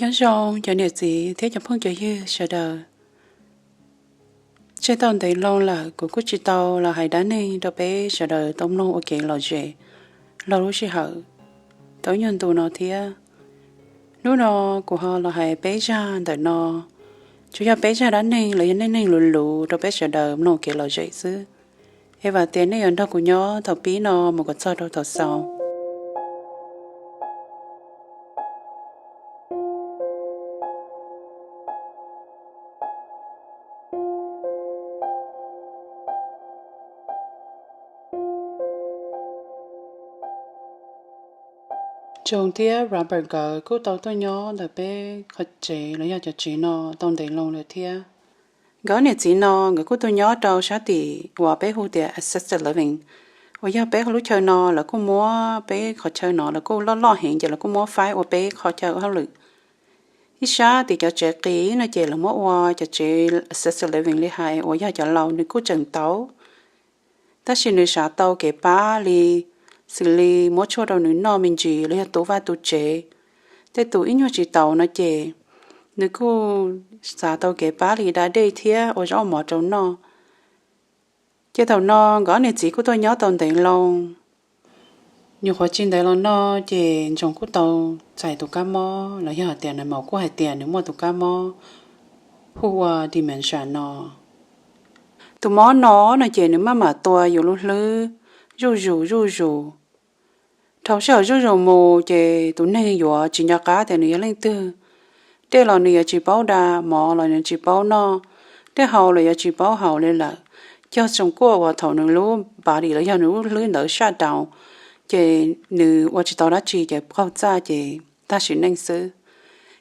Nyob zoo cov niam txiv thiab cov phooj cov ywg sawv daws. Tseg tau ntev loo lawm kuv kuj tsis tau los hais dab neeg rau peb sawv daws tau mloog ua kev lom zem los lub sij hawm tau ib nyuag ntu no thiab. Hnub no kuv ho los hais peb zaj ntawm no, tsuas yog peb zaj dab neeg los yog neej neeg luv luv rau peb sawv daws mloog ua kev lom zem xwb. Es vam tias nej yuav nrog kuv nyob thaum pib no mus kom txog rau thaum xaus. Joan thiab Robert nkawd kuj tau tuaj nyob ntawm peb qhov tsev los yog cov tsev no tau ntev loo lawm thiab. Nkawd niam txiv no nkawd kuj tuaj nyob rau sab tim uas peb hu tias assisted living, uas yog peb lub chaw no lawv kuj muab peb qhov chaw no lawv kuj loj loj heev ces lawv kuj muab faib ua peb qhov chaw hauj lwm. Ib sab tim cov tsev qis no ces lawv muab ua cov tsev assisted living li hais uas yog cov laus nws kuj tseem tau, tab sis nws xav tau kev pab li, xws li muab tshuaj rau nws noj me ntsis los yog tu vaj tu tsev. Tej tus ib nyuag tsis taus no ces nws kuj xav tau kev pab li da dej thiab ua zaub mov rau noj. Ces thaum no nkawd niam txiv kuj tuaj nyob tau ntev loo. Nyuam qhuav tsis ntev los no ces Joan kuj tau txais tus kab mob los yog hais tias nais maum kuj hais tias nws muaj tus kab mob hu ua dementia no. Tus mob no no ces nws maj mam tua yus lub hlwb zuj zus zuj zus. Dhau sij hawm zuj zus mus ces tus neeg yuav tsis nco qab tias nws yog leej twg. Dej los nws yuav tsis paub da, mov los nws tsis paub noj, dej haus los yuav tsis paub haus li lawm. Cog tsoom kuaj uas thaum nws lub body los yog nws lub hlwb ntawd shut down, ces nws ua tsis tau dab tsi ces qaug txaj ces tag sim neej xwb.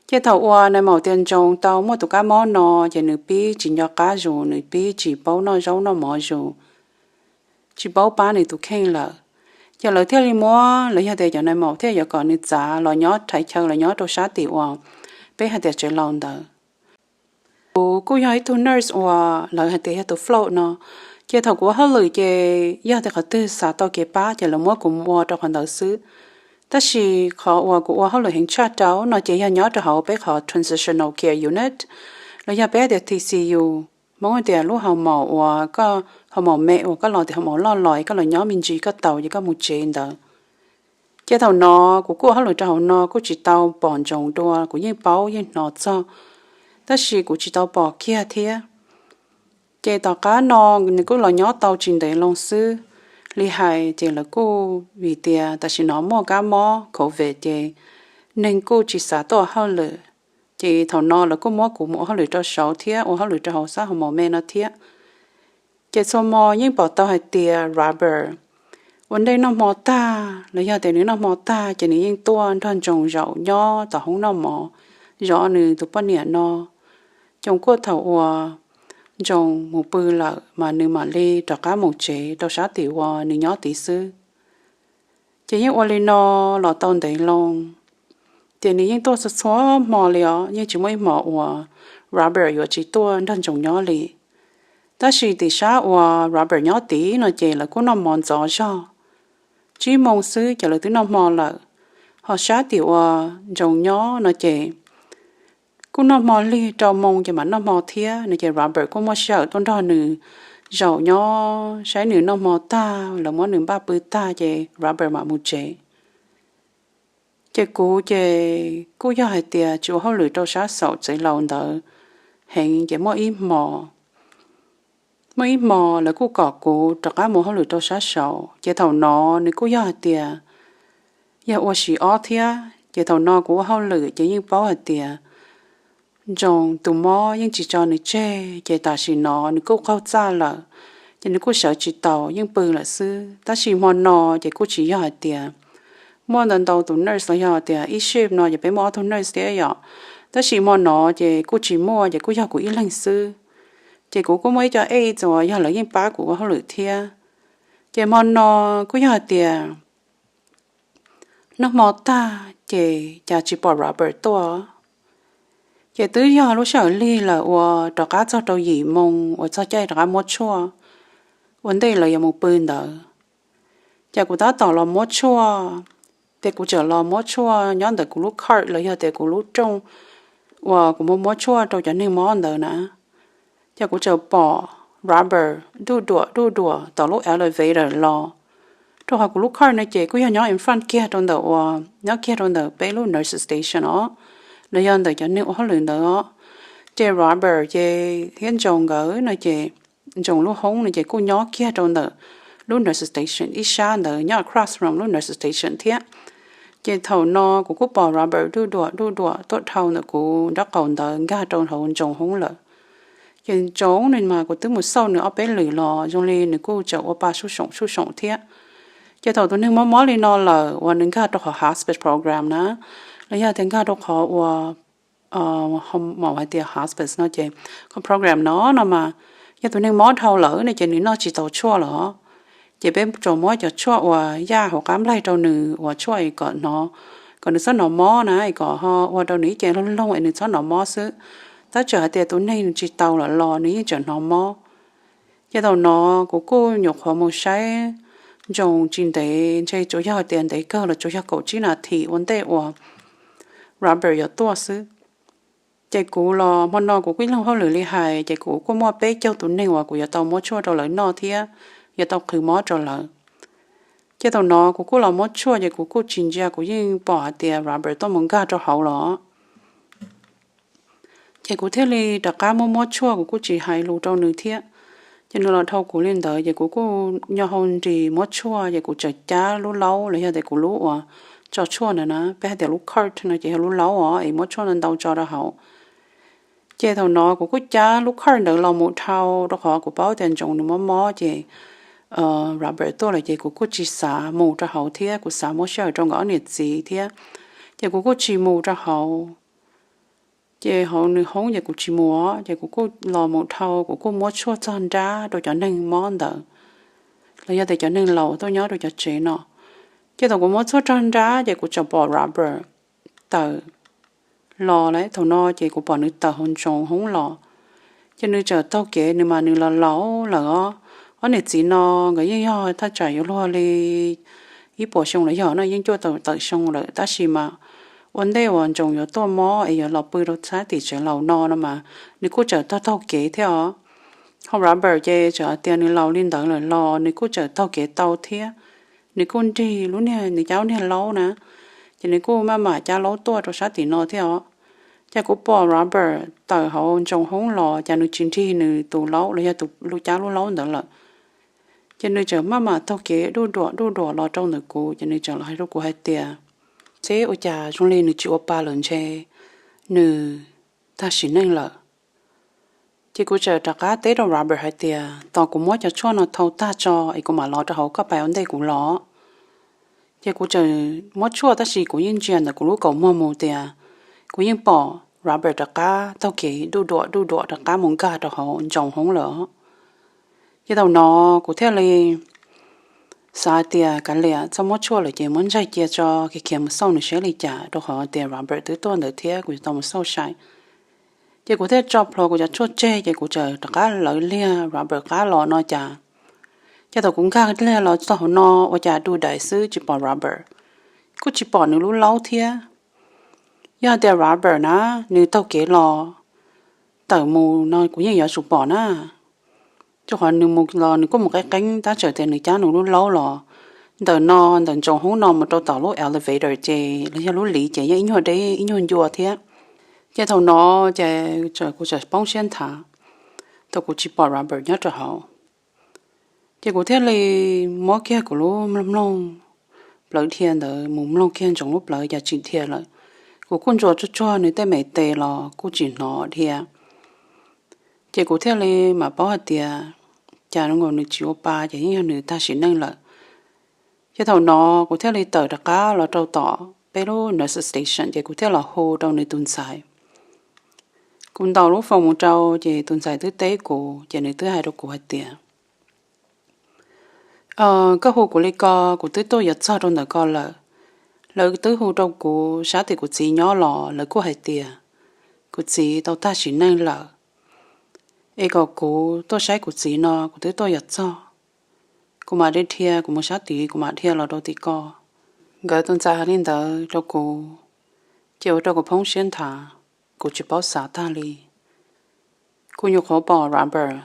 Ces thaum uas nais maum tias Joan tau muaj tus kab mob no ces nws pib tsis nco qab zus, nws pib tsis paub noj zaub noj mov zus, tsis paub pab nws tus kheej lawm. Ces lawv thiaj li muab, los yog tias cov nais maum thiaj yuav kom nws txav los nyob rhais chaw los nyob rau sab tim uas peb hais tias tsev laus ntawd. Kuv kuj yog ib tug nurse uas lawv hais tias yog tus float no. Ces thaum kuv ua hauj lwm ces yog tias qhov twg xav tau kev pab ces lawv muab kuv mus ua rau qhov ntawd xwb. Tab sis qhov uas kuv ua hauj lwm heev tshaj rau no ces yog nyob rau hauv peb qhov transitional care unit, los yog peb tias T C U, Hmoob tias lub hau maum uas koj, hau maum me uas koj los tim hau maum loj los koj los nyob me ntsis koj taus ces koj mus tsev ntawd. Ces thaum no kuv kuj ua hauj lwm rau hauv no kuj tsis tau pom Joan dua, kuv yeej paub yeej hnov txog, tab sis kuv tsis tau pom kiag thiab. Ces tom qab no nws kuj los nyob tau tsis ntev loo xwb. Li hais ces lawv kuj vim tias tam sim no muaj kab mob covid ces neeg kuj tsis xav tuaj ua hauj lwm. Ces thaum no lawv kuj muab kuv mus ua hauj lwm rau saud thiab ua hauj lwm rau hauv xab hau maum me no thiab. Ces txhua hmo yeej pom tau hais tias Robert ua ntej noj hmo tag los yog tias nws noj hmo tag ces nws yeej tuaj nrog Joan zaum nyob tom hoob noj mov zov nws tus poj niam no. Joan kuj thaum uas Joan mus pw lawm mas nws mam li rov qab mus tsev rau sab tim uas nws nyob tid xwb. Ces yeej ua li no los tau ntev loo, ces nws yeej tuaj txhua txhua hmo li os, yeej tsis muaj ib hmo uas Robert yuav tsis tuaj nrog Joan nyob li. Tab sis tim sab uas Robert nyob tid no ces lawv kuj noj mov ntxov zog, tsib moo xwb ces lawv twb noj hmo lawm. Ho sab tim uas Joan nyob no ces kuj noj hmo lig rau moo ces mam noj hmo thiab no ces Robert kuj muaj sij hawm tuaj nrog nws zaum nyob saib nws noj hmo tag, lawv muab nws npaj pw tag ces Robert mam mus tsev. Ces kuv ces kuj yog hais tias tsis ua hauj lwm rau sab saum tsev laus ntawd heev ces muaj ib hmo, muaj ib hmo lawv kuj kom kuv rov qab mus hauj lwm rau sab saud. Ces thaum no nws kuj yog hais tias yog ua si ob thiab, ces thaum no kuv ua hauj lwm ces yeej paub hais tias Joan tus mob yeej tsis tso nws tseg, ces tam sim no nws kuj qaug txaj lawm, ces nws kuj sawv tsis taus yeej pw lawm xwb. Tab sis hmo no ces kuj tsis yog hais tias muaj ntau ntau tus nurse los yog tias ib shift no ces peb muaj ob tug nurse thiab yom, tab sis hmo no ces kuj tsis muaj ces kuj yog kuv ib leeg xwb. Ces kuv kuj muaj ib co aides uas yog lawv yeej pab kuv ua hauj lwm thiab. Ces hmo no kuj yog hais tias noj hmo tag ces cas tsis pom Robert tuaj. Ces twb yog lub sij hawm lig lawm uas rov qab txog rau yim moo uas txog caij rov qab muab tshuaj ua ntej lawv yuav mus pw ntawd. Ces kuv tab tom los muab tshuaj, Ces kuv txawm los muab tshuaj nyob ntawm kuv lub cart los yog tias kuv lub rooj uas kuv muab muab tshuaj rau cov neeg mob ntawd na, ces kuv txawm pom Robert duj duam duj duam tom lub elevator los. Rau qhov kuv lub cart no ces kuj yog nyob in front kiag rau ntawm uas nyob kiag rau ntawm peb lub nurses station os, los yog ntawm cov neeg ua hauj lwm ntawd os. Ces Robert ces thiab Ntsoov nkawd no ces Ntsoov lub hoob no ces kuj nyob kiag rau ntawm lub nurses station ib sab ntawd, nyob across from lub nurses station thiab. Ces thaum no kuv kuj pom Robert duj duam duj duam tuaj dhau ntawm kuv nraub qaum ntawd nkag rau hauv Ntsoov hoob lawm. Ces Ntsoov no mas kuv twb mus xauj nws ob peb lwm los zoo li nws kuj tseem ua pa sub soom sub soom thiab. Ces thaum tus neeg mob mob li no lawm uas nws nkag rau qhov hospice program na, los yog tias nkag rau qhov uas hais tias hospice no ces qhov program no no mas yog tus neeg mob dhau lawm no ces nws noj tsis tau tshuaj lawm. Ces peb tsuas muab cov tshuaj uas yaj hauv qab nplaig rau nws uas tshuaj es kom hnov, kom nws txhob hnov mob na, es kom ho ua rau nws ib ce loog loog es nws txhob hnov mob xwb. Tab txawm hais tias tus neeg nws tsis tau lawm los nws yeej tseem hnov mob. Ces thaum no kuv kuj nyuam qhuav mus saib Ntsoov tsis ntev, ntshe tsuas yog hais tias ntev kawg los tsuas yog kaum tsib nas this ua ntej uas Robert yuav tuaj xwb. Ces kuv los hmo no kuv kuj ib leeg hauj lwm li hais, ces kuv kuj muaj peb caug tus neeg uas kuv yuav tau muab tshuaj rau lawv noj thiab yuav tau qhwv mob rau lawv. Ces thaum no kuv kuj los muab tshuaj ces kuv kuj tsis ntsia, kuv yeej pom hais tias Robert tuaj mus nkag rau hauv los. Ces kuv thiaj li rov qab muab muab tshuaj, kuv kuj tsis hais lus rau nws thiab. Ces nws los dhau kuv li ntawd ces kuv kuj nyo hau nris muab tshuaj, ces kuv txawm cab lub laub los yog tias kuv lub uas tso tshuaj ntawd na, peb hais tias lub cart no ces yog lub laub os, es muab tshuaj ntau ntau tso rau hauv. Ces thaum no kuv kuj cab lub cart ntawd los mus dhau, rau qhov kuv paub tias Ntsoov nws mob mob ces Robert tuaj lawm ces kuv kuj tsis xav mus rau hauv thiab, kuv xav muab sij hawm rau nkawd ob niam txiv thiab. Ces kuv kuj tsis mus rau hauv. Ces hauv nws hoob ces kuv tsis mus, ces kuv kuj los mus dhau, kuv kuj muab tshuaj txog nrab rau cov neeg mob ntawd, los yog tias cov neeg laus tuaj nyob rau cov tsev no. Ces thaum kuv muab tshuaj txog nrab ces kuv txawm pom Robert tawm los lawm. Thaum no ces kuv pom nws tawm hauv Ntsoov hoob los. Ces nws txawm taug kev, nws mas nws los laus lawm os. Ob niam txiv no nkawd yeej yog thaj tsam yuav luag li ib puas xyoo los yog no, yeej cuaj tawm tawm xyoo lawm, tab sis mas ua ntej uas Ntsoov yuav tuaj mob es yuav los pw rau sab tim tsev laus no no mas nws kuj txawm taug taug kev thiab os. Ho Robert ces txawm hais tias nws laus li ntawd lawm los nws kuj txawm taug kev tau thiab. Nws kuj nrig lub niag, nws cab lub niag laub na, ces nws kuj maj mam cab laub tuaj rau sab tim no thiab os. Ces kuv pom Robert tawm hauv Ntsoov hoob los, ces nws tsis nrig nws tus laub los yog tus lub cab lub laub ntawd lawm. Ces nws txawm maj mam taug kev duj duam duj duam los rau ntawm kuv, ces nws txawm los hais rau kuv hais tias, seb ua cas zoo li nws tsis ua pa lawm, ntshe nws tag sim neej lawm. Ces kuv txawm rov qab teb rau Robert hais tias, tos kuv muab cov tshuaj no thau tag tso es kuv mam los rau hauv, koj pais ua ntej kuv los. Ces kuv txawm muab tshuaj tab sis kuv yeej ntsia ntawm kuv lub kaus muag mus tias kuv yeej pom Robert rov qab taug kev duj duam duj duam rov qab mus nkag rau hauv Ntsoov hoob lawm. Ces thaum no kuv thiaj li xav tias kav liam, txhob muab tshuaj lawm ces muab ntsaig cia tso, khiav khiav mus xauj nws saib li cas, rau qhov tias Robert twb tuaj ntawd thiab kuv yuav tau mus xauj sai. Ces kuv thiaj tso plhuav kuv cov tshuaj tseg, ces kuv txawm rov qab lawv liag Robert qab los no cas. Ces thaum kuv nkag liag los txog hauv no ua cas du daim xwb tsis pom Robert, kuj tsis pom nws lub laub thiab. Yog tias Robert na, nws taug kev los tawm mus no kuv yeej yuav tsum pom na. Rau qhov nws mus los nws kuj mus qeeb qeeb, tab txawm tias nws cab nws lub laub los ntawm no, ntawm Ntsoov hoob no mus rau tom lub elevator ces los yog lub liv ces yeej ib nyuag deb ib nyuag ncua thiab. Ces thaum no ces kuv txawm poob siab nthav, thaum kuv tsis pom Robert nyob rau hauv. Ces kuv thiaj li muab kiag kuv lub mloog mloog plawv dhia ntawd mus mloog kiag Ntsoov lub plawv cas tsis dhia lawm. Kuv kuj ntsuas tsuag tsuag nws tej me tes los kuj tsis hnov dhia. Ces kuv thiaj li mam paub hais tias cas nkaus nws tsis ua pa ces yeej yog nws tag sim neej lawm. Ces thaum no kuv thiaj li tawm rov qab los rau tom peb lub nurse station ces kuv thiaj los hu rau nws tus ntxhais. Kuv ntaus lub foos mus rau ces tus ntxhais twb teb kuv ces nws twb hais rau kuv hais tias, koj hu kuv li ko, kuv twb tuaj yuav txog rau ntawm ko lawm. Lawv twb hu rau kuv sab tim kuv txiv nyob los lawv kuj hais tias kuv txiv tau tag sim neej lawm, es kom kuv tuaj saib kuv txiv no, kuv twb tuaj yuav txog. Kuv mam li dhia, kuv mus sab tid kuv mam dhia los rau tim ko. Nkawd tus ntxhais hais li ntawd rau kuv, ces ua rau kuv poob siab nthav, kuv tsis paub xav tag li. Kuv nyuam qhuav pom Robert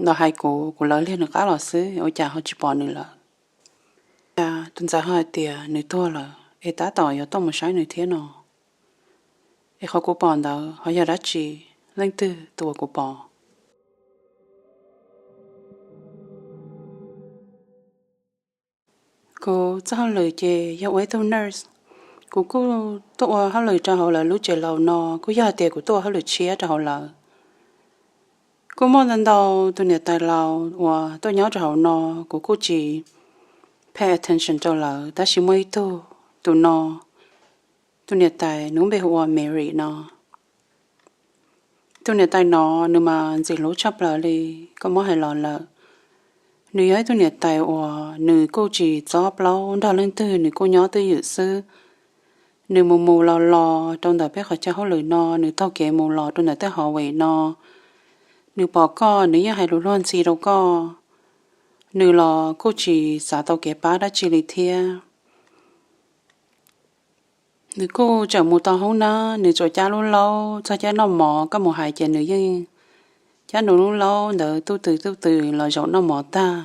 los hais kuv, kuv lawv liag nws qab los xwb, ua cas ho tsis pom nws lawm. Cas tus ntxhais ho hais tias nws tuag lawm es tab tom yuav tuaj mus saib nws thiab no. Es qhov kuv pom ntawd ho yog dab tsi, leej twg tus uas kuv pom? Kuv txoj hauj lwm ces yog ua ib tug nurse. Kuv kuj tuaj ua hauj lwm rau hauv lawv lub tsev laus no, kuj yog hais tias kuv tuaj ua hauj lwm tshiab rau hauv lawv. Kuj muaj ntau ntau tus niam tais laus uas tuaj nyob rau hauv no, kuv kuj tsis pay attention rau lawv, tab sis muaj ib tug, tus no, tus niam tais nws lub npe hu ua Mary no. Tus niam tais no nws mas ntxim hlub tshaj plaws li, koj muab hais los lawm. Nws yog ib tug niam tais uas nws kuj tsis txob plaub nrog leej twg, nws kuj nyob twj ywm xwb. Nws mus mus los los rau ntawm peb qhov chaw hauj lwm no, nws taug kev mus los rau ntawm tej hallway no. Nws pom koj nws yeej hais lus luag ntxhi rau koj. Nws los kuj tsis xav tau kev pab dab tsi li thiab. Nws kuj tseem mus tau hoob nab, nws tsuas cab lub laub, txog caij noj mov koj mus hais ces nws yeej cab nws lub laub ntawd tuj twm tuj twm los zaum noj mov tag,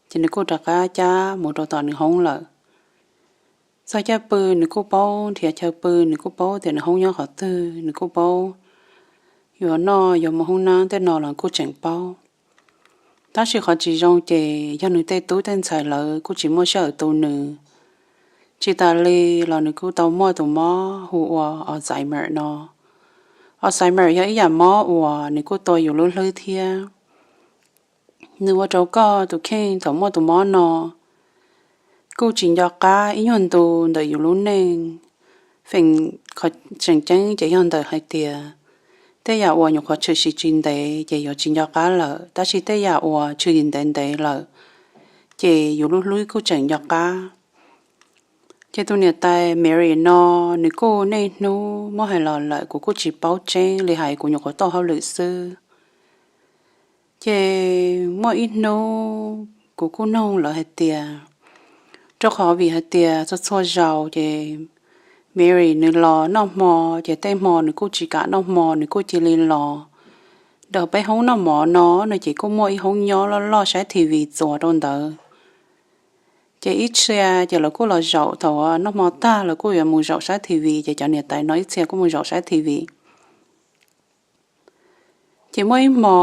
ces nws kuj rov qab cab mus rau tom nws hoob lawm. Txog caij pw nws kuj paub nrhiav chaw pw, nws kuj paub tias nws hoob nyob qhov twg, nws kuj paub yuav noj yuav mus hoob nab tej no los kuj tseem paub. Tab sis qhov tsis zoo ces yog nws tej tub tej ntxhais lawv kuj tsis muaj sij hawm tu nws. Tsis tas li los nws kuj tau muaj tus mob hu ua Alzheimer no. Alzheimer yog ib yam mob uas nws kuj tua yus lub hlwb thiab. Nws ua rau koj tus kheej thaum muaj tus mob no kuj tsis nco qab ib nyuag ntu ntawm yus lub neej. Feem qhov tseem ceeb ces yog ntawm hais tias tej yam uas nyuam qhuav tshwm sim tsis ntev ces yuav tsis nco qab lawm, tab sis tej yam uas tshwm sim ntev ntev lawm ces yus lub hlwb kuj tseem nco qab. Ces tus niam tais Mary no, nws kuj niaj hnub muab hais los lawm, kuv kuj tsis paub tseeb li, hais kuv nyuam qhuav tuaj hauj lwm xwb. Ces muaj ib hnub kuv kuj noog lawv hais tias, rau qhov vim hais tias txhua txhua zaus ces Mary nws los noj hmo, ces tej hmo nws kuj tsis kam noj hmo, nws kuj cia li los. Ntawm peb hoob noj mov no no ces kuj muaj ib hoob nyob loj loj saib T V txuas rau ntawd. Ces ib txhia ces lawv kuj los zaum, thaum noj hmo tag lawv kuj yuav mus zaum saib T V, ces cov niam tais no ib txhia kuj mus zaum saib T V. Ces muaj ib hmo,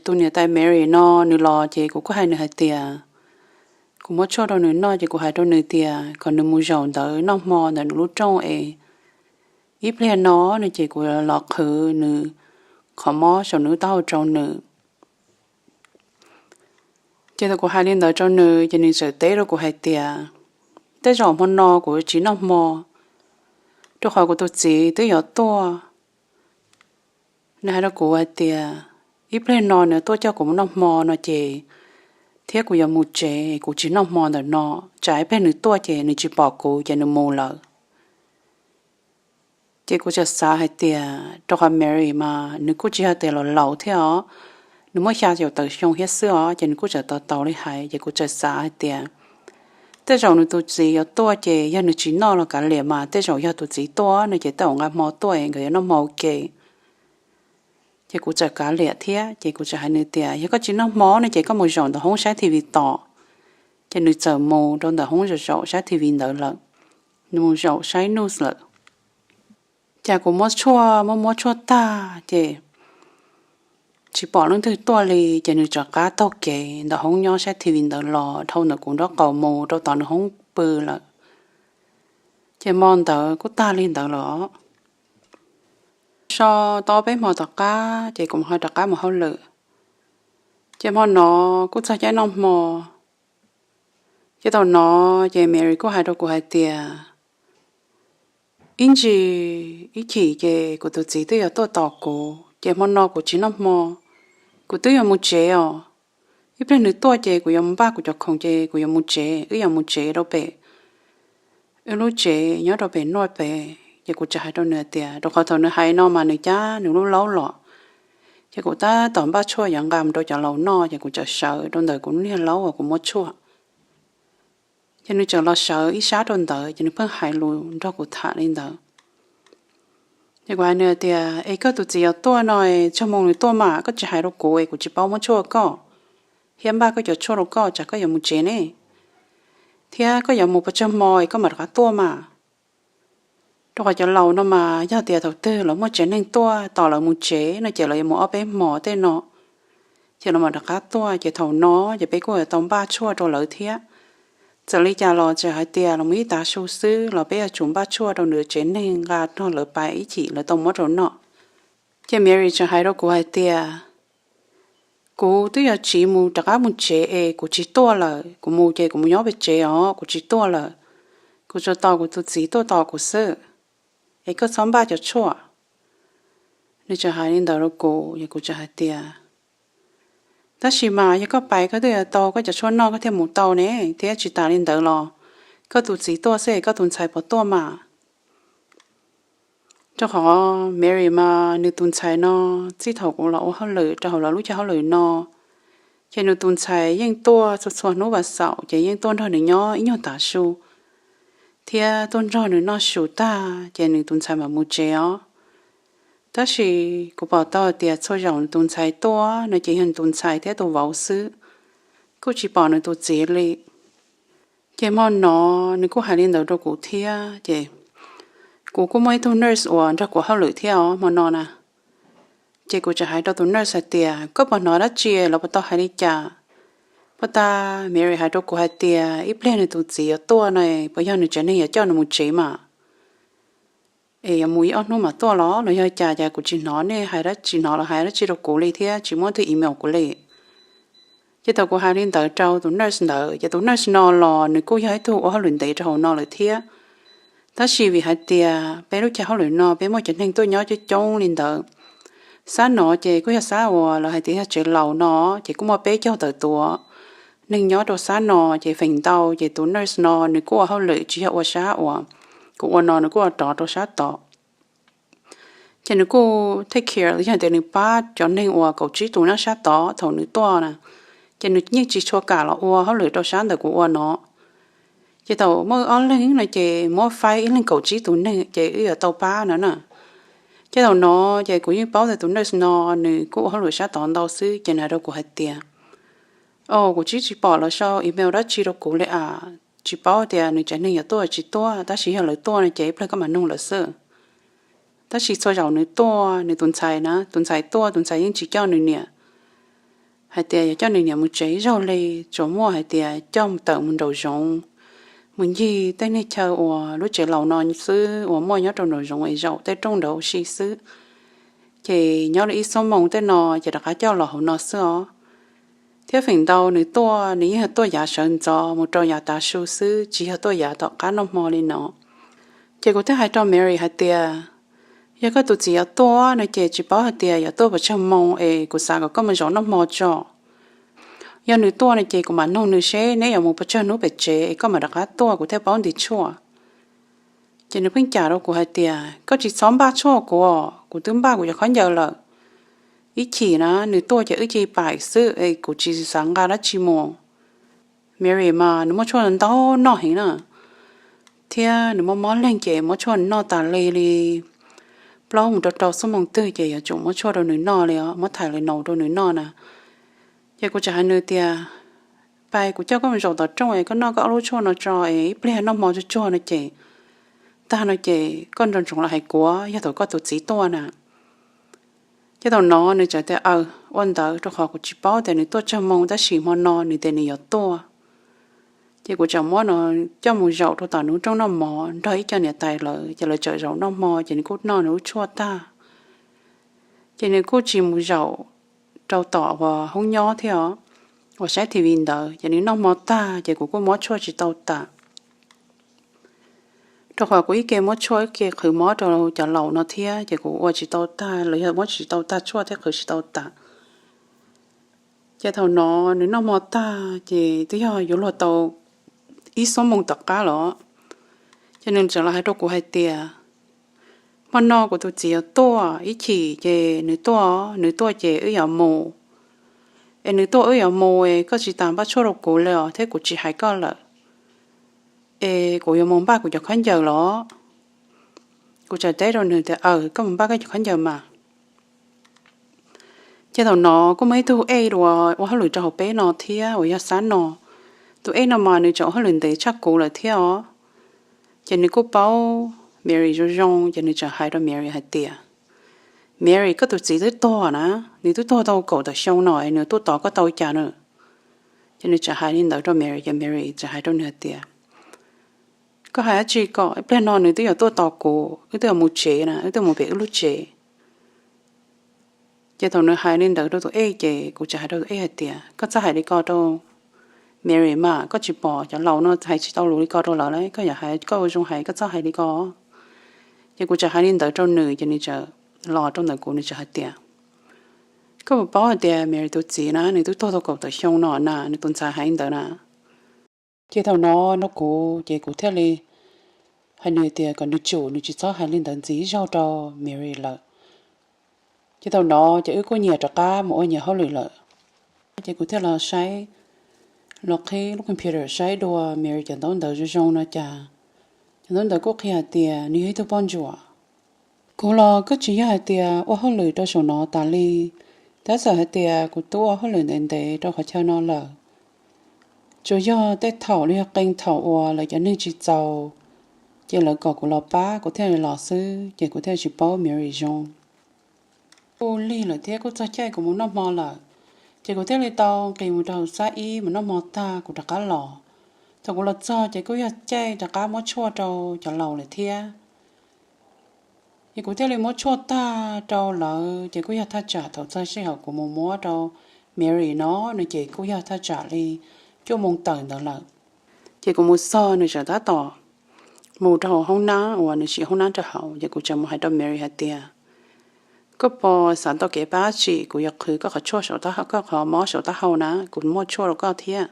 tus niam tais Mary no nws los ces kuv kuj hais nws hais tias, kuv muab tshuaj rau nws noj ces kuv hais rau nws tias kom nws mus zaum ntawd noj hmo ntawm nws lub rooj es ib pliag no no ces kuv los qhwv nws qhov mob saum nws taub hau rau nws. Ces thaum kuv hais li ntawd rau nws ces nws txawm teb rau kuv hais tias, tej zaum hmo no kuv tsis noj hmo, rau qhov kuv tus txiv twb yuav tuaj. Nws hais rau kuv hais tias, ib pliag no nws tuaj coj kuv mus noj hmo no ces, thiab kuv yuav mus tsev, kuv tsis noj hmo ntawm no, tsam ib pliag nws tuaj ces nws tsis pom kuv ces nws mus lawm. Ces kuv txawm xav hais tias, rau qhov Mary mas nws kuj tsis yog tias los laus thiab os, nws muaj xya caum tawm xyoo thiab xwb os, ces nws kuj txawm tau taus li hais, ces kuv txawm xav hais tias, tej zaum nws tus txiv yuav tuaj ces yog nws tsis noj los kav liam mas tej zaum yog tus txiv tuaj no ces tej zaum nqa hmo tuaj nkawd yuav noj hmo ua ke. Ces kuv txawm kav liam thiab, ces kuv txawm hais nws tias, yog koj tsis noj hmo no ces koj mus zaum ntawm hoob saib T V tos. Ces nws txawm mus rau ntawm hoob zaum zaum saib T V ntawd lawm, nws mus zaum saib news lawm. Ces kuv muab tshuaj, muab muab tshuaj tag ces tsis pom leej twg tuaj li, ces nws rov qab taug kev ntawm hoob nyob saib T V ntawd los dhau ntawm kuv nraub qaum mus rau tom nws hoob pw lawm. Ces hmo ntawd kuj tag li ntawd lawm. So tau ob peb hmo tom qab ces kuv ho rov qab mus hauj lwm. Ces hmo no kuj txog caij noj hmo. Ces thaum no ces Mary kuj hais rau kuv hais tias, ib ntsis ib chim ces kuv tus txiv twb yuav tuaj tos kuv, ces hmo no kuv tsis noj hmo, kuv twb yuav mus tsev os. Ib pliag nws tuaj ces kuv yuav mus npaj kuv cov khoom ces kuv yuav mus tsev, wb yuav mus tsev rau pem wb lub tsev nyob rau pem nuaj pem. Ces kuv txawm hais rau nws tias, rau qhov thaum nws hais no mas nws cab nws lub laub los, ces kuv tab tom npaj tshuaj yuav nqa mus rau cov laus noj, ces kuv txawm sawv rau ntawm kuv niag laub uas kuv muab tshuaj. Ces nws txawm los sawv ib sab rau ntawd ces nws pheej hais lus nrog kuv tham li ntawd. Ces kuv hais nws tias, es koj tus txiv yuav tuaj no, tsawg moo nws tuaj mas koj tsis hais rau kuv es kuv tsis paub muab tshuaj koj, thiab npaj koj cov tshuaj rau koj tsam koj yuav mus tsev ne, thiab koj yuav mus puas tsawg hmo es koj mam rov qab tuaj mas. Rau qhov cov laus no mas yog tias thaum twg lawv muaj tsev neeg tuaj tos lawv mus tsev no ces lawv yuav mus ob peb hmo tej no, ces lawv mam rov qab tuaj, ces thaum no ces peb kuj yuav tau npaj tshuaj rau lawv thiab. Txawm li cas los txawm hais tias los mus ib tav su xwb los peb yuav tsum npaj tshuaj rau nws tsev neeg nqa nrog lawv pais ib chim lawv tau muab rau noj. Ces Mary txawm hais rau kuv hais tias, kuv twb yuav tsiv mus rov qab mus tsev es kuv tsis tuaj lawm, kuv mus ces kuv mus nyob pem tsev os, kuv tsis tuaj lawm. Kuv tsuas tos kuv tus txiv tuaj tos kuv xwb, es koj txhob npaj cov tshuaj. Nws txawm hais li ntawd rau kuv, kuv txawm hais tias, tab sis mas yog koj pais koj twb yuav tau koj cov tshuaj noj koj thiaj mus tau ne, thiab tsis tas li ntawd los koj tus txiv tuaj xwb es koj tus ntxhais puas tuaj mas. Rau qhov Mary mas nws tus ntxhais no txij thaum kuv los ua hauj lwm rau hauv lawv lub chain hauj lwm no, ces nws tus ntxhais yeej tuaj txhua txhua hnub vas xaum ces yeej tuaj nrog nws nyob ib nyuag tav su, thiab tuaj nrog nws noj su tag ces nws tus ntxhais mam mus tsev os. Tab sis kuv pom tau tias txhua zaus nws tus ntxhais tuaj no ces yog nws tus ntxhais thiab tus vauv xwb, kuj tsis pom nws tus txiv li. Ces hmo no nws kuj hais li ntawd rau kuv thiab, ces kuv kuj muaj ib tug nurse uas nrog kuv hauj lwm thiab os hmo no na. Ces kuv txawm hais rau tus nurse hais tias, koj puas hnov dab tsi, lawv puas tau hais li cas? Puag ta Mary hais rau kuv hais tias ib pliag nws tus txiv yuav tuaj no, puas yog nws tsev neeg yuav coj nws mus tsev mas, es yuav mus ib ob hnub mam tuaj los los yog cas, cas kuv tsis hnov nej hais dab tsi, hnov lawv hais dab tsi rau kuv li thiab tsis muaj tus email kuv li. Ces thaum kuv hais li ntawd rau tus nurse ntawd ces tus nurse no los nws kuj yog ib tug ua hauj lwm ntev rau hauv no lawm thiab. Tab sis vim hais tias peb lub chain hauj lwm no peb muaj cov neeg tuaj nyob coob coob li ntawd, sab no ces kuj yog sab uas lawv hais tias yog tsev laus no, ces kuj muaj peb caug tawm tus neeg nyob rau sab no, ces feem ntau ces tus nurse no nws kuj ua hauj lwm tsis yog ua sab uas kuv ua no, nws kuj ua rov rau sab tod. Ces nws kuj take care los yog tias nws pab cov neeg uas kaum tsib tus nyob sab tod thaum nws tuaj na, ces nws yeej tsis tshua kam los ua hauj lwm rau sab ntawm kuv ua no. Ces thaum muaj wb ob leeg no ces muab faib ib leeg kaum tsib tus neeg ces wb yuav tau pab no na. Ces thaum no ces kuv yeej paub tias tus nurse no nws kuj ua hauj lwm sab tod ntau xwb, ces nws hais rau kuv hais tias, o, kuv tsis, tsis pom lawv sau email dab tsi rau kuv li as, tsis paub tias nws tsev neeg yuav tuaj tsis tuaj, tab sis yog lawv tuaj no ces ib pliag koj mam nug lawv xwb. Tab sis txhua zaus nws tuaj, nws tus ntxhais na, tus ntxhais tuaj tus ntxhais yeej tsis coj nws niam hais tias yuav coj nws niam mus tsev ib zaug li, tsuas muaj hais tias coj tawm mus nraum zoov, mus ncig tej niag chaw uas lub tsev laus no xwb uas muaj nyob rau nraum zoov es zaum tej rooj nraud si xwb. Ces nyob li ib xuab moos tej no ces rov qab coj los hauv no xwb os. Thiab feem ntau nws tuaj nws yeej yog tuaj yav sawv ntxov mus rau yav tav su xwb, tsis yog tuaj yav tom qab noj hmo li no. Ces kuv thiaj hais rau Mary hais tias, yog koj tus txiv yuav tuaj no ces tsis paub hais tias yuav tuaj puas tsawg moos es kuv xav kom koj mus zaum noj hmo tso. Yog nws tuaj no ces kuv mam nug nws seb neb yuav mus puas tsawg hnub pem tsev es koj mam rov qab tuaj kuv thiaj paub ntim tshuaj. Ces nws pheej cam rau kuv hais tias koj tsis txhob npaj tshuaj kuv os, kuv twb npaj kuv cov khaub ncaws lawm. Ib chim na nws tuaj ces wb cia li pais xwb es kuv tsis xav nqa dab tsi mus. Mary mas nws muab tshuaj ntau noj heev na, thiab nws mob mob leeg ces muab tshuaj noj tas li li plaub mus rau rau xuab moos twg ces yuav tsum muab tshuaj rau nws noj li os, muab Tylenol rau nws noj na. Ces kuv txawm hais nws tias, pais kuv coj koj mus zaum tom rooj es koj noj koj ob lub tshuaj no tso es ib pliag noj hmo tsuag tsuag no ces, tag no ces koj nco ntsoov los hais kuv yog thaum koj tus txiv tuaj na. Ces thaum no nws txawm tias aw, ua ntawd rau qhov kuv tsis paub tias nws tuaj tsawg moos tab sis hmo no nws tias nws yuav tuaj. Ces kuv txawm muab no coj mus zaum rau tom nws lub rooj noj mov nrog ib co niam tais lawv, ces lawv txawm zaum noj hmo ces nws kuj noj nws lub tshuaj tag. Ces nws kuj tsis mus zaum rau tom uas hoob nyob thiab os, uas saib T V ntawd, ces nws noj hmo tag ces kuv kuj muab tshuaj tsis tau tas. Rau qhov kuv ib ke muab tshuaj ib ke qhwv mob rau cov laus no thiab ces kuv ua tsis tau tag los yog muab tsis tau tag tshuaj thiab qhwv tsis tau tas. Ces thaum no nws noj hmo tag ces twb yog yuav luag tau ib xuab moos tom qab los, ces nws txawm los hais rau kuv hais tias, hmo no kuv tus txiv yuav tuaj, ib chim ces nws tuaj, nws tuaj ces wb yuav mus, es nws tuaj wb yuav mus es koj tsis tas npaj tshuaj rau kuv li os thiab kuv tsis hais koj lawm. Es kuv yuav mus npaj kuv cov khaub ncaws los? Kuv txawm teb rau nws tias, Aws, koj mus npaj koj cov khaub ncaws mas. Ces thaum no kuj muaj ib tug ej uas ua hauj lwm rau hauv peb no thiab uas yog Xab no. Tus ej no mas nws tseem ua hauj lwm ntev tshaj kuv lawm thiab os. Ces nws kuj paub Mary zoo zoo, ces nws txawm hais rau Mary hais tias, Mary, koj tus txiv twb tuag na, nws twb tuag tau kaum tawm xyoo no, nws tuaj tos koj tau cas na? Ces nws txawm hais li ntawd rau Mary, ces Mary txawm hais rau nws hais tias, Koj hais dab tsi ko? Ib pliag no nws twb yuav tuaj tos kuv, wb twb yuav mus tsev na, wb twb yuav mus pem wb lub tsev. Ces thaum nws hais li ntawd rau tus ej, ces kuv txawm hais rau tus ej hais tias, Koj txhob hais li ko rau Mary mas, koj tsis pom cov laus no hais tsis tau lus li ko rau lawv lauj, koj yog hais koj ua zoo hais, koj txhob hais li ko. Ces kuv txawm hais li ntawd rau nws, ces nws txawm los rau ntawm kuv, nws txawm hais tias, Koj puas paub hais tias Mary tus txiv na, nws twb tuag tau kaum tawm xyoo no na, nws tus ntxhais hais li ntawd na. Ces thaum no no kuv, ces kuv thiaj li hais nws tias kom nws tsum nws tsis txhob hais li ntawd ntxiv zaug rau Mary lawm. Ces thaum no ces wb kuj nyias rov qab mus ua nyias hauj lwm lawm. Ces kuv thiaj los saib, los qhib lub computer saib dua Mary cov ntaub ntawv zoo zoo no cas, cov ntaub ntawv kuj qhia hais tias nws yog ib tug poj ntsuam. Kuv los kuj tsis yog hais tias ua hauj lwm rau saum no tas li, tab txawm hais tias kuv twb ua hauj lwm ntev ntev rau qhov chaw no lawm. Tsuas yog tej thaum los yog qee thaum uas lawv cov neeg tsis txaus, ces lawv kom kuv los pab kuv thiaj li los xwb, ces kuv thiaj tsis paub Mary zoo. Kuj lig lawm thiab kuj txog caij kuv mus noj hmo lawm, ces kuv thiaj li tau nqis mus rau hauv xab ib mus noj hmo tag kuv rov qab los. Thaum kuv los txog ces kuj yog caij rov qab muab tshuaj rau cov laus lawm thiab. Ces kuv thiaj li muab tshuaj tag rau lawv, ces kuj yog thaj tsam thaum txog sij hawm kuv mus muab rau Mary no, nws ces kuj yog thaj tsam li cuaj moos tawm ntawd lawm. Ces kuv mus txog nws tseem tab tom mus rau hauv hoob nab uas nws siv hoob nab rau hauv, ces kuv tseem mus hais rau Mary hais tias, Koj puas xav tau kev pab tsim kuv yuav qhwv koj qhov tshuaj saum, koj qhov mob saum taub hau na, kuv muaj tshuaj rau koj thiab.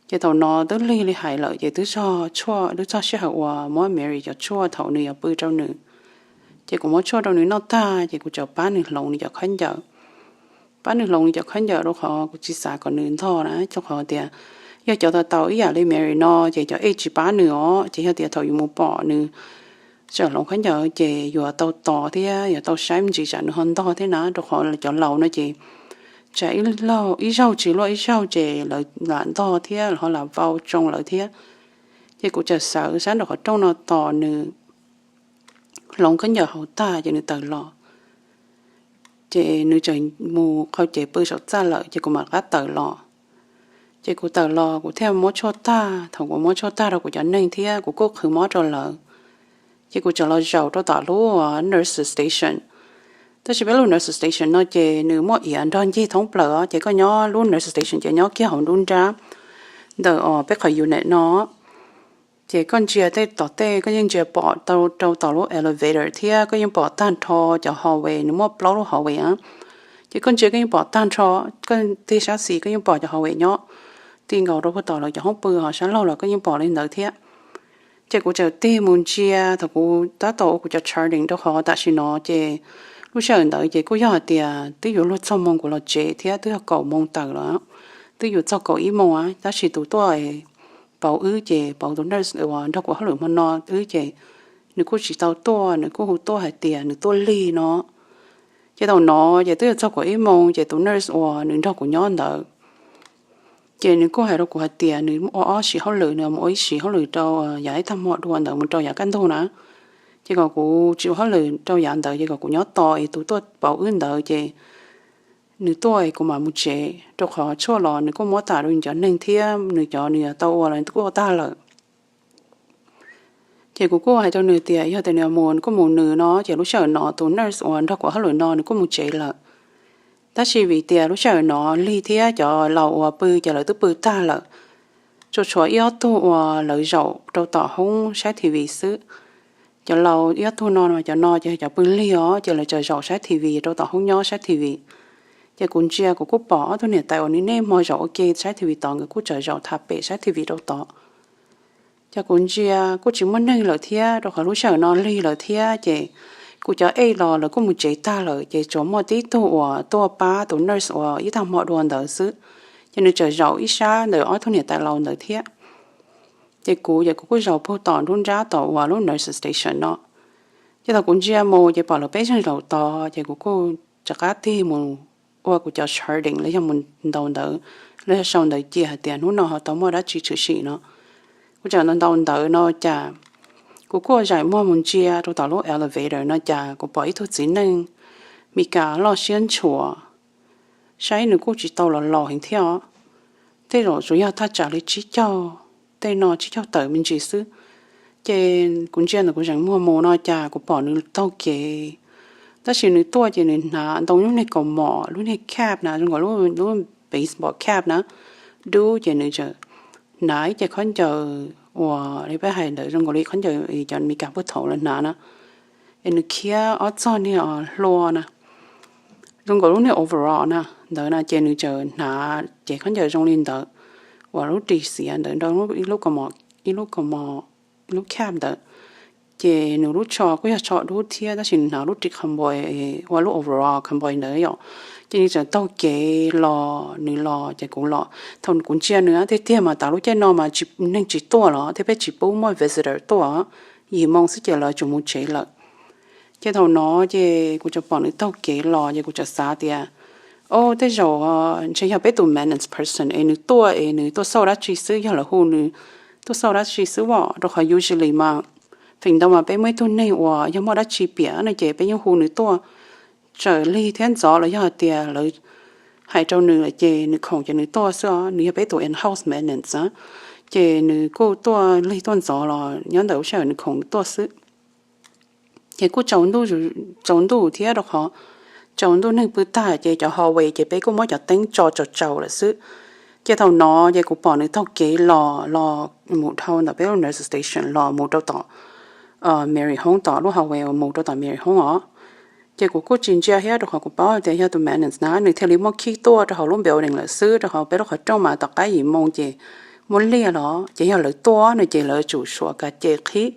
Ces thaum no twb lig li hais lawm, ces twb txog tshuaj, twb txog sij hawm uas muab Mary cov tshuaj thaum nws yuav pw rau nws. Ces kuv muab tshuaj rau nws noj tag, ces kuv txawm pab nws hloov nws cov khaub ncaws. Pab nws hloov nws cov khaub ncaws rau qhov kuv tsis xav kom nws ntog na, rau qhov tias yog cov tau tau ib yam li Mary no, ces cov ej tsis pab nws os, ces yog tias thaum yus mus pom nws tseem hloov khaub ncaws ces yuav tau tos thiab yuav tau saib me ntsis tsam nws ho ntog thiab na, rau qhov cov laus no ces tsam ib zaug tsis luaj ib zaug ces lawv lam ntog thiab lawv ho lam vau tsoo lawv thiab. Ces kuv txawm sawv sab nraum qhov rooj no tos nws hloov khaub ncaws hauv tag ces nws tawm los. Ces nws tseem mus qhau cev pw saum txaj lawm, ces kuv mam qab tawm los. Ces kuv tawm los kuv thiaj muab tshuaj tag, thaum kuv muab tshuaj tag rau kuv cov neeg thiab kuv kuj qhwv mob rau lawv, ces kuv txawm los zaum rau tom lub nurse station. Tab sis peb lub nurse station no ces nws muaj iav nrog ncig thoob plaws os, ces koj nyob lub nurse station ces nyob kiag hauv nruab nrab ntawm os peb qhov unit no. Ces koj ntsia tej tom tej koj yeej ntsia pom rau tom lub elevator thiab koj yeej pom tag nrho cov hallway, nws muaj plaub lub hallway a. Ces koj ntsia koj yeej pom tag nrho, koj tig sab xis koj yeej pom cov hallway nyob ti nkaus rau puag tom lawv cov hoob pw, ho sab laug los koj yeej pom li ntawd thiab. Ces kuv txawm tig mus ntsia thaum kuv tab tom ua kuv cov charting rau qhov tam sim no ces lub sij hawm ntawd ces kuj yog hais tias twb yuav luag txog moo kuv los tsev thiab twb yog kaum moo tawm lawm, twb yuav txog kaum ib moo a, tab sis tus tuaj pauv wb ces pauv tus nurse uas nrog kuv hauj lwm hmo no wb ces nws kuj tsis tau tuaj, nws kuj hu tuaj hais tias nws tuaj lig no. Ces thaum no ces twb yuav txog kaum ib moo ces tus nurse uas nws nrog kuv nyob ntawd ces nws kuj hais rau kuv hais tias nws ua ob siv hauj lwm, nws mus ua ib siv hauj lwm rau yav ib tag hmo dua ntawd mus rau yav kaj ntug na. Ces kom kuv tsis ua hauj lwm rau yav ntawd ces kom kuv nyob tos es tus tuaj pauv wb ntawd ces nws tuaj es kuv mam mus tsev, rau qhov tshuaj los nws kuj muab tas rau nws cov neeg thiab nws cov nws yuav tau ua los nws kuj ua tag lawm. Ces kuv kuj hais rau nws tias yog tias nws mus nws kuj mus nws no, ces lub sij hawm no tus nurse uas nrog kuv hauj lwm no nws kuj mus tsev lawm. Tab sis vim tias lub sij hawm no lig thiab cov laus uas pw ces lawv twb pw tag lawm, tsuas tshuav ib ob tug uas lawv zaum rau tom hoob saib T V xwb. Cov laus ib ob tug no, cov no ces cov pw lig os, ces lawv txawm zaum saib T V rau tom hoob nyob saib T V. Ces kuv ntsia kuv kuj pom ob tug niam tais uas nws niaj hmo zaum ua ke saib T V tod nkawd kuj txawm zaum tham pem saib T V rau tod. Ces kuv ntsia kuj tsis muaj neeg lawm thiab, rau qhov lub sij hawm no lig lawm thiab, ces kuv cov ej los lawv kuj mus tsev tag lawm, ces tsuas muaj tib tug uas tuaj pab tus nurse uas ib tag hmo dua ntawd xwb. Ces nws txawm zaum ib sab ntawm ob tug niam tais laus ntawd thiab. Ces kuv ces kuv kuj zaum puag tom nruab nrab tom uas lub nurses station no. Ces thaum kuv ntsia mus ces pom lawv peb zeeg zaum tod, ces kuv kuj rov qab tig mus ua kuv cov charting los yog mus ntaus ntawv, los yog sau ntawv cia hais tias hnub no ho tau muaj dab tsi tshwm sim no. Kuv tseem ntaus ntawv no cas kuv kuj zaim muag mus ntsia rau tom lub elevator no cas kuv pom ib tug txiv neej Mis Kas loj siab ntshuas, saib nws kuj tsis tau los laus heev thiab os. Tej zaum tsuas yog thaj tsam li tsib caug, tej no tsib caug tawm me ntsis xwb. Ces kuv ntsia ntawm kuv zeem muag mus no cas kuv pom nws taug kev, tab sis nws tuaj ces nws hnav ntoo lub niag kaus mom, lub niag cap na, zoo nkaus lub baseball cap na, dub, ces nws tseem hnav ib ce khaub ncaws uas li peb hais ntawd zoo nkaus li khaub ncaws cov Mis Kas puag thaum lawv hnav na, es nws khiav ob txog niag hlua na, zoo nkaus lub niag overall na ntawd na, ces nws tseem hnav cev khaub ncaws zoo li ntawd uas lub ris xiav ntawd rau ib lub kaus mom, ib lub kaus mom, lub cap ntawd. Ces nws lub tsho kuj yog tsho dub thiab tab sis nws hnav lub ris cowboy, ua lub overall cowboy ntawd yom. Ces nws tseem taug kev los, nws los ces kuv los. Thaum kuv ntsia nws tiag tiag mas tas lub caij no mas neeg tsis tuaj los thiab peb tsis pub muaj visitor tuaj, yim moo xwb ces lawv tsuas mus tsev lawm. Ces thaum no ces kuv tseem pom nws taug kev los ces kuv tseem xav tias, o, tej zaum ntshe yog peb tus maintenance person es nws tuaj es nws tuaj xauj dab tsi xwb, yog lawv hu nws tuaj xauj dab tsi xwb os, rau qhov usually mas feem ntau mas peb muaj ib tug neeg uas yog muaj dab tsi piam no ces peb yeej hu nws tuaj. Txawm lig thiab ntxov los yog hais tias lawv hais rau nws lawm ces nws khoom ces nws tuaj xwb os, nws yog peb tus in-house maintenance, ces nws kuj tuaj lig tuaj ntxov los nyob ntawm lub sij hawm nws khoom nws tuaj xwb. Ces kuj tsaus ntuj thiab rau qhov tsaus ntuj neeg pw tag ces cov hallway ces peb kuj muab cov teeb tso tsaus tsaus lawm xwb. Ces thaum no ces kuv pom nws taug kev los, los mus dhau ntawm peb lub nurse station los mus rau tom Mary Home, tom lub hallway mus rau tom Mary Home os. Ces kuv kuj tsis ntsia thiab rau qhov kuv paub tias yog tus maintenance na, nws thiaj li muab khij tuaj rau hauv lub building lawm xwb, rau qhov peb lub qhov rooj mas tom qab yim moo ces muab liaj los, ces yog lawv tuaj no ces lawv tsum xuas kas ces qhib,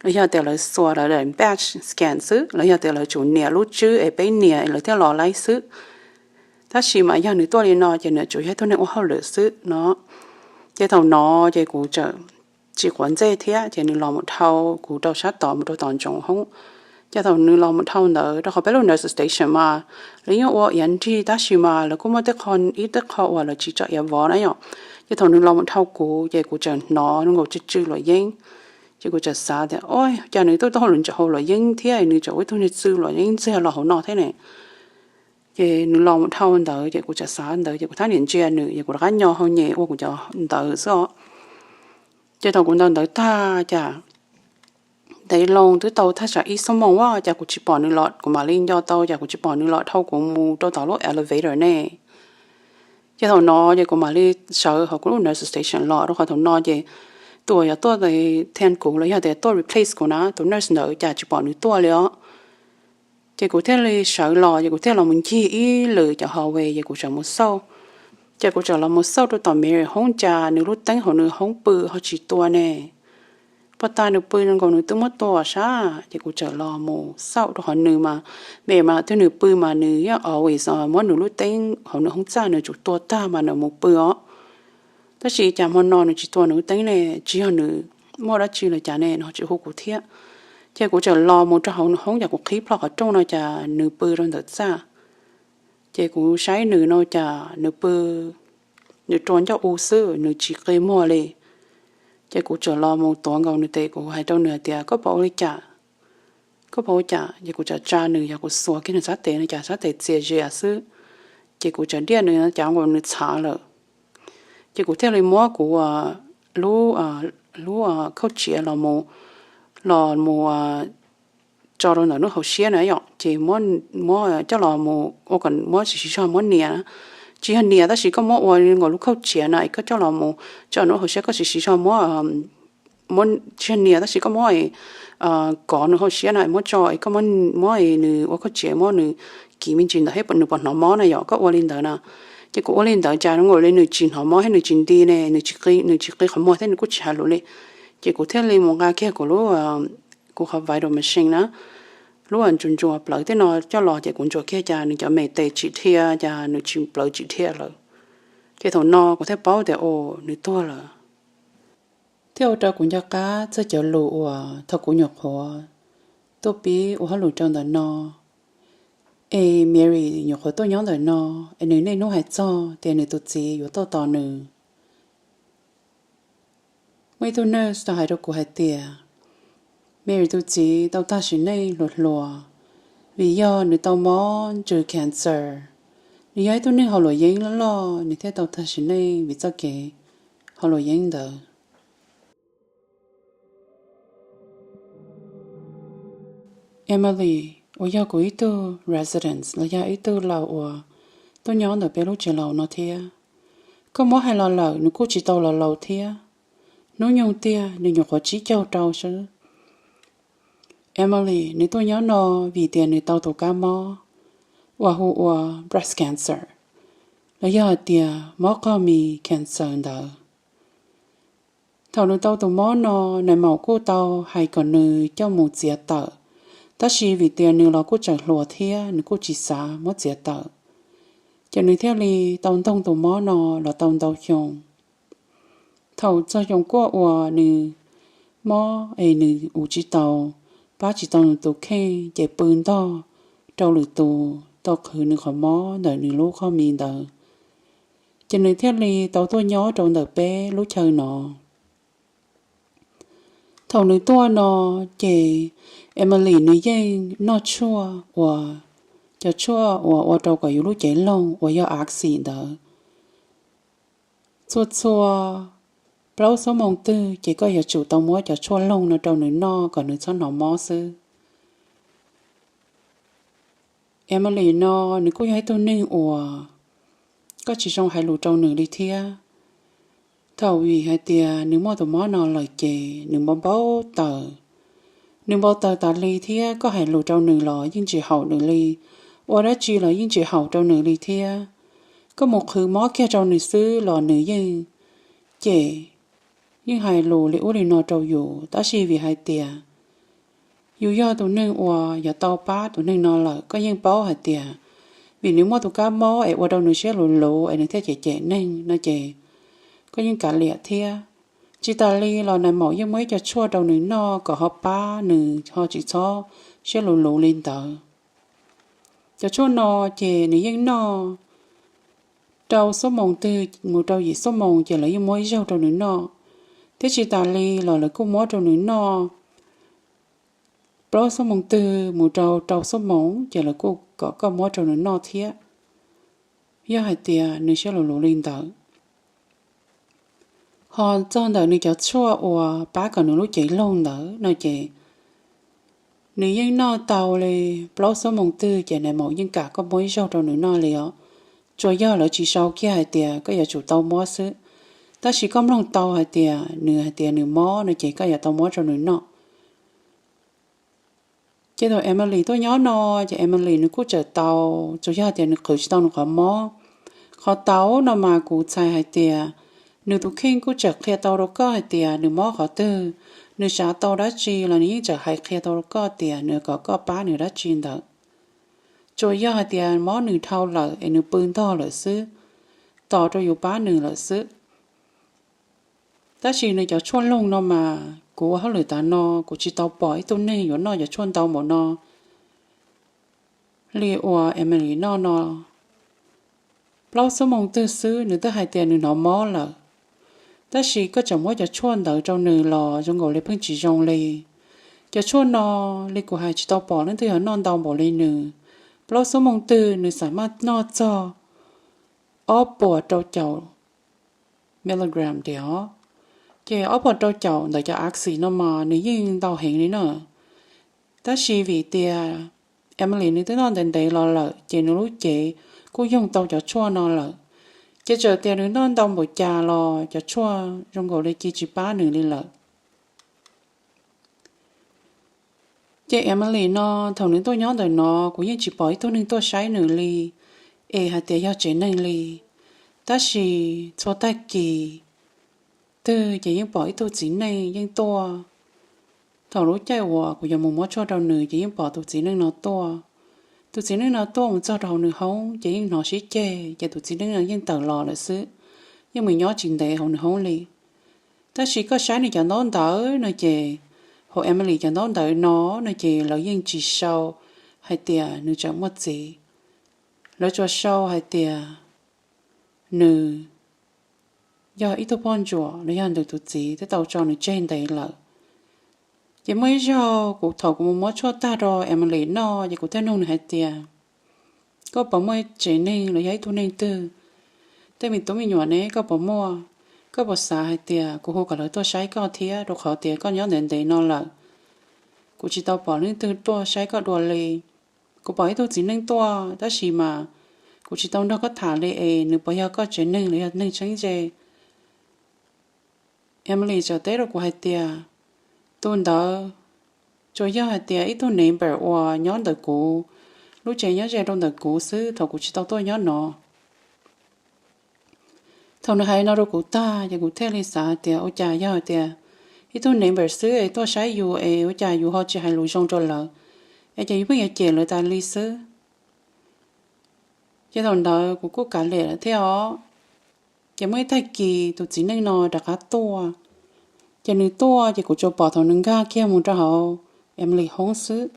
los yog tias lawv xuas lawv badge scan xwb, los yog tias lawv tsum nias lub tswb es peb nias lawv thiaj los laib xwb. Tab sis mas yog nws tuaj li no ces nws tsuas yog ib tug neeg ua hauj lwm xwb no. Ces thaum no ces kuv tseem tsis quav ntsej thiab ces nws los mus dhau kuv rau sab tod mus rau tom ntsoov hoob. Ces thaum nws los mus dhau ntawd, rau qhov peb lub nurse station mas lawv yeej ua iav nrig tab sis mas lawv kuj muaj tej qho, ib tej qho uas lawv tsis tso iav vov na yom. Ces thaum nws los mus dhau kuv ces kuv tseem hnov zoo nkaus tsw tsw luam yeeb. Ces kuv tseem xav tias, o, cas nws tuaj tau hauj lwm ntawm hauv luam yeeb thiab nws tseem ua ib tug niag tsw luam yeeb ntxiag los hauv no thiab ne. Ces nws los mus dhau ntawd ces kuv tseem xav ntawd ces kuv thab niam ntsia nws ces kuv rov qab nyo hau nyem ua kuv cov ntawv xwb os. Ces thaum kuv ntaus ntawv tag cas ntev loo twb tau thaj tsam ib xuab moos a cas kuv tsis pom nws los, kuv mam li nco tau cas kuv tsis pom nws los dhau kuv mus rau tom lub elevator ne. Ces thaum no ces kuv mam li sawv hauv kuv lub nurse station los, rau qhov thaum no ces tus uas yuav tuaj thia kuv los yog tias tuaj replace kuv na, tus nurse ntawd cas tsis pom nws tuaj li os. Ces kuv thiaj li sawv los ces kuv thiaj los mus ncig ib lwm cov hallway ces kuv tseem mus xauj. Ces kuv tseem los mus xauj rau tom Mary hoob cas nws lub teeb hauv nws hoob pw ho tsis tua ne. Puag ta nws pw zoo nkaus nws twb muab tua sab. Ces kuv tseem los mus xauj rau qhov nws mas, me mas twg nws pw mas nws yeej always muab nws lub teeb hauv nws hoob txaj nws tsum tua tag mas nws mus pw os. Tab sis cas hmo no nws tsis tua nws lub teeb ne, tsis yog nws muaj dab tsi los cas ne, nws ho tsis hu kuv thiab. Ces kuv tseem los mus rau hauv nws hoob cas kuv qhib plho qhov rooj no cas nws pw rau ntawm txaj. Ces kuv saib nws no cas nws pw, nws rua ncauj u xwb, nws tsis qi muag li. Ces kuv tseem los mus tuav nkaus nws tes, kuv hais rau nws hais tias, koj puas ua li cas? Koj puas ua cas? Ces kuv tseem tsa nws, yog kuv xuas kiag nws sab tes no cas sab tes txias zias xwb. Ces kuv tseem diaj nws no cas nkaus nws txhav lawm. Ces kuv thiaj li muab kuv lub, lub khauj tsiav los mus, los mus tso rau ntawm lub hauv siab na yom, ces muab coj los mus ua kom muab siv siv zog muab nias. Tsis yog nias tab sis koj muab ua nkaus lub khauj tsiav na es koj coj los mus tso nws lub hauv siab, koj siv siv zog muab, tsis yog nias tab sis koj muab kov nws hauv siab na, muab tso es koj muab nws ua khauj tsiav, muab nws kiv me ntsis ntawd thiab nws puas hnov mob na yom, koj ua li ntawd na. Ces kuv ua li ntawd cas zoo nkaus li nws tsis hnov mob thiab nws tsis nti ne, nws tsis qi, nws tsis qi qhov muag thiab nws kuj tsis hais lus li. Ces kuv thiaj li mus nqa kiag kuv lub, kuv qhov vital machine na, lub ntsuas ntsuas plawv tej no coj los ces kuv ntsuas kiag cas nws cov me tes tsim dhia, cas nws tsis plawv tsim dhia lawm. Ces thaum no kuv thiaj paub tias, o, nws tuag lawm. Thiab ua rau kuv nco qab txog cov lus uas thaum kuv nyuam qhuav tuaj pib ua hauj lwm rau ntawm no, es Mary nyuam qhuav tuaj nyob ntawm no, es nws niaj hnub hais txog tias nws tus txiv yuav tuaj tos nws. Muaj ib tug nurse tau hais rau kuv hais tias Mary tus txiv tau tag sim neej hluas hluas, vim yog nws tau mob ntsws cancer. Nws yog ib tug neeg haus luam yeeb loj loj, nws thiaj tau tag sim neej vim txoj kev haus luam yeeb ntawd. Emily, uas yog kuv ib tug residents los yog ib tug laus uas tuaj nyob ntawm peb lub tsev laus no thiab, koj muab hais los lawm nws kuj tsis tau los laus thiab, hnub nyoog tiag nws nyuam qhuav tsib caug rau xwb. Emily nws tuaj nyob no vim tias nws tau tus kab mob uas hu ua breast cancer, los yog hais tias mob qog mis cancer ntawd. Thaum nws tau tus mob no, nais maum kuj tau hais kom nws coj mus txiav tawm, tab sis vim tias nws los kuj tseem hluas thiab nws kuj tsis xav muab txiav tawm, ces nws thiaj li tau ntoog tus mob no los tau ntau xyoo. Thaum txog xyoo kuaj uas nws mob es nws ua tsis tau, pab tsis tau nws tus kheej ces pw ntog rau lwm tus tau qhwv nws qhov mob ntawm nws lub qog mis ntawd, ces nws thiaj li tau tuaj nyob rau ntawm peb lub chaw no. Thaum nws tuaj no ces Emily nws yeej noj tshuaj uas, cov tshuaj uas ua rau kom yus lub cev loog uas yog axi ntawd. Txhua txhua plaub xuab moos twg ces koj yuav tsum tau muab cov tshuaj loog no rau nws noj kom nws txhob hnov mob xwb. Emily no nws kuj yog ib tug neeg uas koj tsis zoo hais lus rau nws li thiab. Thaum vim hais tias nws muaj tus mob no lawm ces nws npau npau taws. Nws npau taws tas li thiab koj hais lus rau nws los yeej tsis haum nws li, ua dab tsi los yeej tsis haum rau nws li thiab. Koj mus qhwv mob kiag rau nws xwb los nws yeej cem, yeej hais lus li ub li no rau yus, tab sis vim hais tias yus yog tus neeg uas yuav tau pab tus neeg no lawm, koj yeej paub hais tias vim nws muaj tus kab mob es ua rau nws siab luv luv es nws thiaj cem cem neeg no ces koj yeej kav liam thiab. Tsis tas li los nais maum yeej muab ib co tshuaj rau nws noj kom ho pab nws ho tsis txhob siab luv luv li ntawd. Cov tshuaj no ces nws yeej noj rau xuab moos twg mus rau yim xuab moos ces lawv yeej muab ib zaug rau nws noj, thiab tsis tas li los lawv kuj muab rau nws noj plaub xuab moos twg mus rau rau xuab moos ces lawv kuj kom koj muab rau nws noj thiab, yog hais tias nws siab luv luv li ntawd. Ho txog ntawm nws cov tshuaj uas pab kom nws lub cev loog ntawd no ces nws yeej noj tau li plaub xuab moos twg ces nais maum yeej kam koj muab ib zaug rau nws noj li os. Tsuas yog lawv tsis sau kiag hais tias koj yuav tsum tau muab xwb, tab sis koj mloog tau hais tias nws hais tias nws mob no ces koj yuav tau muab rau nws noj. Ces thaum Emily tuaj nyob no ces Emily nws kuj tseem tau, tsuas yog tias nws qhwv tsis tau nws qhov mob. Qhov tau no mas kuv txhais hais tias nws tus kheej kuj tseem qhia tau rau koj hais tias nws mob qhov twg, nws xav tau dab tsi los nws yeej tseem hais qhia tau rau koj tias nws kom koj pab nws dab tsi ntawd. Tsuas yog hais tias mob nws dhau lawm es nws pw ntog lawm xwb, tos rau yus pab nws lawm xwb. Tab sis nws cov tshuaj loog no mas kuv ua hauj lwm tav no kuv tsis tau pom ib tug neeg yuav noj cov tshuaj ntau npaum no li uas Emily noj no. Plaub xuab moos twg xwb nws twb hais tias nws hnov mob lawm, tab sis koj tseem muab cov tshuaj ntawd rau nws los zoo nkaus li pheej tsis zoo li. Cov tshuaj no li kuv hais tsis tau pom leej twg yuav noj ntau npaum li nws. Plaub xuab moos twg nws xam maj noj txog ob puas rau caum milligram tiag. Ces ob puas rau caum ntawm cov axi no mas nws yeej ntau heev li na. Tab sis vim tias Emily nws twb noj ntev ntev los lawm ces nws lub cev kuj yoog tau cov tshuaj no lawm. Ces txawm tias nws noj ntau npaum cas los cov tshuaj zoo nkaus li cia tsis pab nws li lawm. Ces Emily no, thaum nws tuaj nyob ntawm no kuv yeej tsis pom ib tug neeg tuaj saib nws li, es hais tias yog tsev neeg li. Tab sis txhua tag kis twg ces yeej pom ib tug txiv neej yeej tuaj. Thaum lub caij uas kuv yuav mus muab tshuaj rau nws ces yeej pom tus txiv neej no tuaj. Tus txiv neej no tuaj mus txog rau hauv nws hoob ces yeej hnov sib ceg ces tus txiv neej no yeej tawm los lawm xwb, yeej mus nyob tsis ntev hauv nws hoob li. Tab sis koj saib nws cov ntaub ntawv no ces, hauv Emily cov ntaub ntawv no no ces lawv yeej tsis sau hais tias nws tseem muaj txiv. Lawv tsuas sau hais tias nws yog ib tug poj ntsuam los yog nws tus txiv twb tau tso nws tseg ntev lawm. Ces muaj ib zaug kuv, thaum kuv mus muab tshuaj tag rau Emily noj ces kuv thiaj nug nws hais tias, koj puas muaj tsev neeg los yog ib tug neeg twg? Tej me tub me nyuam ne koj puas muaj? Koj puas xav hais tias kuv hu kom lawv tuaj saib koj thiab, rau qhov tias koj nyob ntev ntev no lawm, kuv tsis tau pom leej twg tuaj saib koj dua li. Kuv pom ib tug txiv neej tuaj tab sis mas kuv tsis tau nrog koj tham li es nws puas yog koj tsev neeg los yog neeg txheeb ze? Emily txawm teb rau kuv hais tias, tus ntawd tsuas yog hais tias ib tug neighbor uas nyob ntawm kuv lub tsev, nyob ze rau ntawm kuv xwb thaum kuv tsis tau tuaj nyob no. Thaum nws hais no rau kuv tag ces kuv thiaj li xav hais tias ua cas yog hais tias ib tug neighbor xwb es tuaj saib yus es ua cas yus ho tsis hais lus zoo rau lawv, es ces yus pheej yuav cem lawv tas li xwb. Ces thaum ntawd kuv kuj kav liam lawm thiab os. Ces muaj ib tag kis tus txiv neej no rov qab tuaj. Ces nws tuaj ces kuv tsuas pom thaum nws nkag kiag mus rau hauv Emily hoob xwb.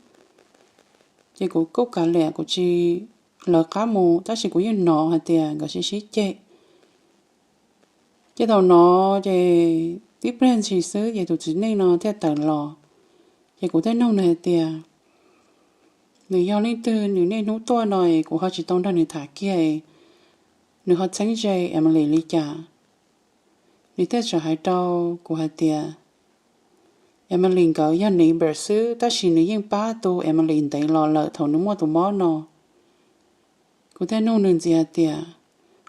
Ces kuv kuj kav liam, kuv tsis lawv qab mus tab sis kuv yeej hnov hais tias nkawd sib sib ceg. Ces thaum no ces tib pliag ntshis xwb ces tus txiv neej no thiaj tawm los. Ces kuv thiaj nug nws hais tias, nws yog leej twg, nws niaj hnub tuaj no es kuv ho tsis tau nrog nws tham kiag, nws ho txheeb ze Emily li cas? Nws thiaj txawm hais rau kuv hais tias, Emily nkawd yog neighbor xwb tab sis nws yeej pab tu Emily ntev los lawm thaum nws muaj tus mob no. Kuv thiaj nug nws ntxiv hais tias,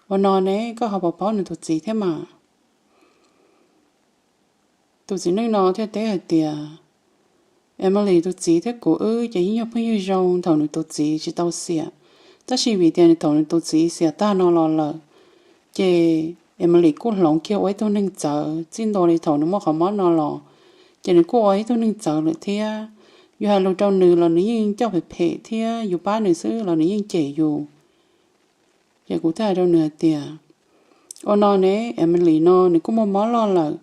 ua no ne koj ho puas paub nws tus txiv thiab mas? Tus txiv neej no thiaj teb hais tias, Emily tus txiv thiab kuv wb ces yeej yog phooj ywg zoo thaum nws tus txiv tsis tau xiam. Tab sis vim tias thaum nws tus txiv xiam tag no los lawm, ces Emily kuj hloov kiag ua ib tug neeg txawv txij ntua li thaum nws muaj qhov mob no los, ces nws kuj ua ib tug neeg txawv lawm thiab. Yus hais lus rau nws los nws yeej coj phem phem thiab, yus pab nws xwb los nws yeej cem yus. Ces kuv thiaj hais rau nws hais tias, ua no ne, Emily no nws kuj muaj mob loj lawm,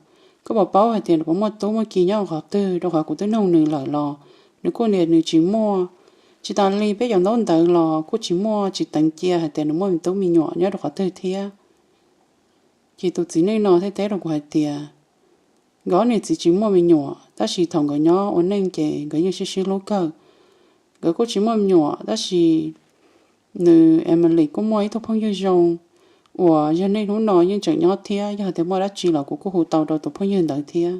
koj puas paub hais tias nws puas muaj tub muaj ki nyob qhov twg? Rau qhov kuv twb nug nws lawm los nws kuj tias nws tsis muaj. Tsis tas li peb cov ntaub ntawv los kuj tsis muaj tsis teev cia hais tias nws muaj me tub me nyuam nyob rau qhov twg thiab. Ces tus txiv neej no thiaj teb rau kuv hais tias, nkawd niam txiv tsis muaj me nyuam tab sis thaum nkawd nyob ua neej ces nkawd yeej sib sib hlub kawg. Nkawd kuj tsis muaj me nyuam tab sis nws Emily kuj muaj ib tug phooj ywg zoo uas yog niaj hnub no yeej tseem nyob thiab, yog tias muaj dab tsi los kuv kuj hu tau rau tus phooj ywg ntawd thiab.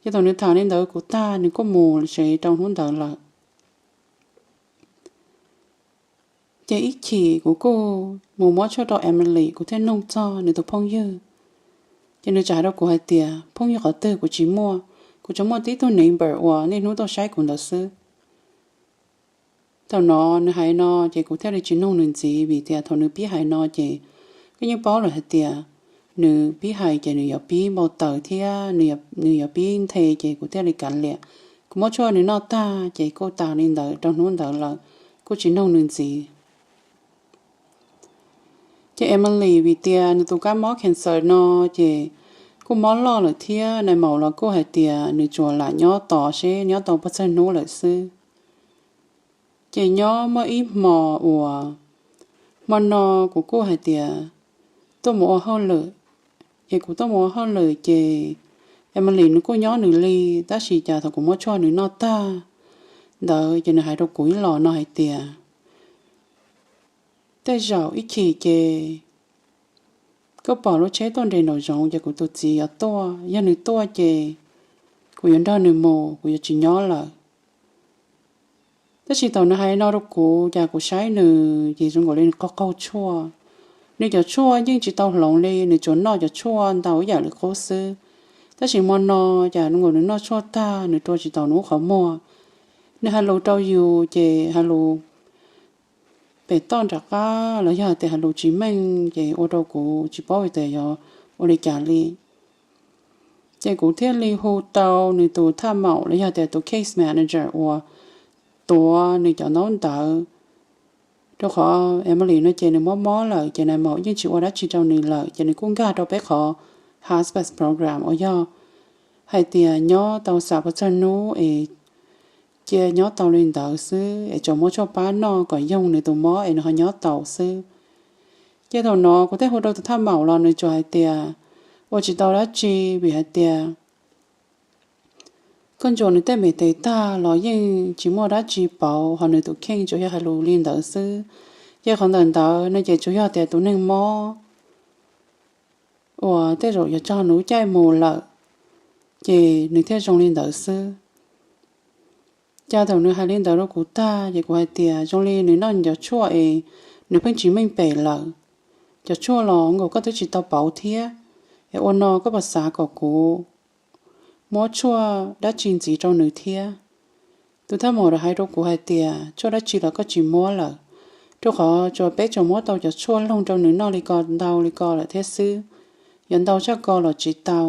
Ces thaum nws tham li ntawd kuv tag nws kuj mus tsev rau hnub ntawd lawm. Ces ib chim kuv kuj mus muab tshuaj rau Emily, kuv thiaj nug txog nws tus phooj ywg. Ces nws txawm hais rau kuv hais tias phooj ywg qhov twg kuv tsis muaj, kuv tsuas muaj tib tug neighbor uas niaj hnub tuaj saib kuv ntawd xwb. Thaum no nws hais no ces kuv thiaj li tsis nug nws ntxiv vim tias thaum nws pib hais no ces koj yeej paub lawm hais tias nws pib hais ces nws yuav pib npau taws thiab nws yuav pib nthe ces kuv thiaj li kav liam. Kuv muab tshuaj nws noj tag ces kuj tas li ntawd rau hnub ntawd lawm, kuj tsis nug nws ntxiv. Ces Emily vim tias nws tus kab mob cancer no ces kuj mob loj lawm thiab nais maum los kuj hais tias nws tsuas lam nyob tos seb nyob tau puas txog hnub lawm xwb. Ces nyob muaj ib hmo uas hmo no kuv kuj hais tias tuaj mus ua hauj lwm, ces kuv tuaj mus ua hauj lwm ces Emily nws kuj nyob nws li, tab sis cas thaum kuv muab tshuaj nws noj tag ntawd ces nws hais rau kuv ib los no hais tias, tej zaum ib chim ces koj pom lub tsheb tuaj nres nraum zoov ces kuv tus txiv yuav tuaj, yog nws tuaj ces kuv yuav nrog nws mus, kuv yuav tsis nyob lawm. Tab sis thaum nws hais no rau kuv cas kuv saib nws ces zoo nkaus li nws qaug qaug tshuaj. Nws cov tshuaj yeej tsis tau hloov li, nws tsuas noj cov tshuaj ntau ib yam li qub xwb. Tab sis hmo no cas nws nkaus nws noj tshuaj tag nws rua tsis tau nws lub qhov muag. Nws hais lus rau yus ces hais lus pem toj nram qab los yog tias hais lus tsis meej ces ua rau kuv tsis paub tias yuav ua li cas li. Ces kuv thiaj li hu tau nws tus thaj maum los yog tias tus case manager uas tuav nws cov ntaub ntawv, rau qhov Emily no ces nws mob mob lawm ces nais maum yeej tsis ua dab tsi rau nws lawm ces nws kuj nkag rau peb qhov hospice program uas yog hais tias nyob tau xam puas txog hnub es cia nyob tau li ntawd xwb es tsuas muab tshuaj pab noj kom yoog nws tus mob es nws ho nyob tau xwb. Ces thaum no kuv thiaj hu rau tus thaj maum los nws tsuas hais tias ua tsis tau dab tsi vim hais tias koj ntsuas nws tej me tes tag los yeej tsis muaj dab tsi pauv, ho nws tus kheej tsuas yog hais lus li ntawd xwb. Ces qhov ntawm ntawd no ces tsuas yog tias tus neeg mob uas tej zaum yuav tso nws lub caij mus lawm, ces nws thiaj zoo li ntawd xwb. Ces thaum nws hais li ntawd rau kuv tag ces kuv hais tias zoo li nws noj cov tshuaj es nws pheej tsis meej pem lawm. Cov tshuaj los nkaus koj twb tsis tau pauv thiab, es ua no koj puas xav kom kuv muab tshuaj dab tsi ntxiv rau nws thiab? Tus thaj maum hais rau kuv hais tias tshuaj dab tsi los koj tsis muab lawm, rau qhov tsuas peb tsuas muab tau cov tshuaj loog rau nws noj li ko ntau li ko lawm thiab xwb, yuav ntau tshaj ko los tsis tau.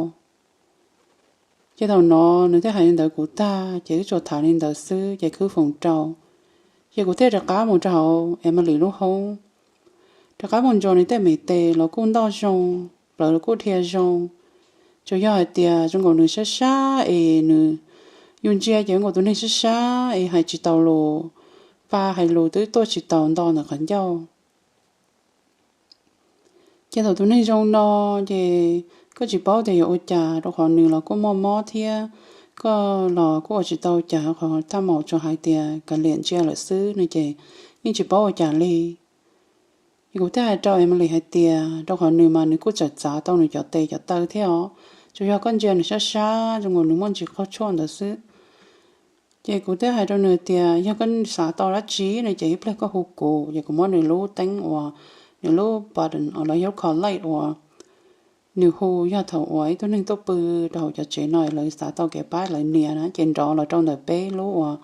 Ces thaum no nws thiaj hais li ntawd kuv tag ces wb tsuas tham li ntawd xwb ces khwb foom rau. Ces kuv thiaj rov qab mus rau hauv Emily lub hoob, rov qab mus ntsuas nws tej me tes los kuj ntoj zoo, plawv los kuj dhia zoo. Tsuas yog hais tias zoo nkaus nws sab sab es nws, yus ntsia ces zoo nkaus tus neeg sab sab es hais tsis tau lus, pa hais lus twb tuaj tsis tau nto ntawm qhov ncauj. Ces thaum tus neeg zoo no ces koj tsis paub tias yuav ua cas rau qhov nws los kuj muaj mob thiab, koj los kuj ua tsis tau cas, qhov thaj maum tsuas hais tias kav liam ntsia lawm xwb no ces yeej tsis paub ua cas li. Ces kuv thiaj hais rau Emily hais tias rau qhov nws mas nws kuj txawm txav tau nws cov tes cov taw thiab os, tsuas yog koj ntsia nws sab sab zoo nkaus nws muaj ntsis qaug tshuaj ntawd xwb. Ces kuv thiaj hais rau nws tias yog koj xav tau dab tsi no ces ib pliag koj hu kuv. Ces kuv muab nws lub teeb uas, nws lub button uas lawv yog lub call light uas nws hu yog thaum uas ib tug neeg tuaj pw rau hauv cov tsev no lawv xav tau kev pab lawv nias na ces nrov los rau ntawm peb lub uas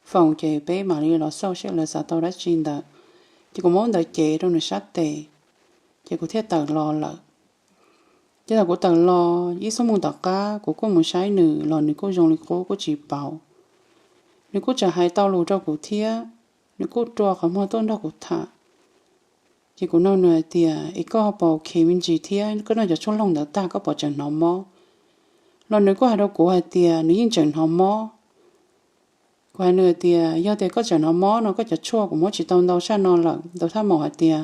phone ces peb mam li los xauj seb lawv xav tau dab tsi ntawd. Ces kuv muab ntawd cev rau nws sab tes, ces kuv thiaj tawm los lawm. Ces thaum kuv tawm los ib xuab moos tom qab kuv kuj mus saib nws los nws kuj zoo li qub kuj tsis pauv. Nws kuj tseem hais tau lus rau kuv thiab, nws kuj rua qhov muag tuaj nrog kuv tham. Ces kuv nug nws hais tias es koj puas ok me ntsis thiab, koj noj cov tshuaj loog ntawd tag koj puas tseem hnov mob? Los nws kuj hais rau kuv hais tias nws yeej tseem hnov mob. Kuv hais nws hais tias yog tias koj tseem hnov mob no koj cov tshuaj kuv muab tsis tau ntau tshaj no lawm, tus thaj maum hais tias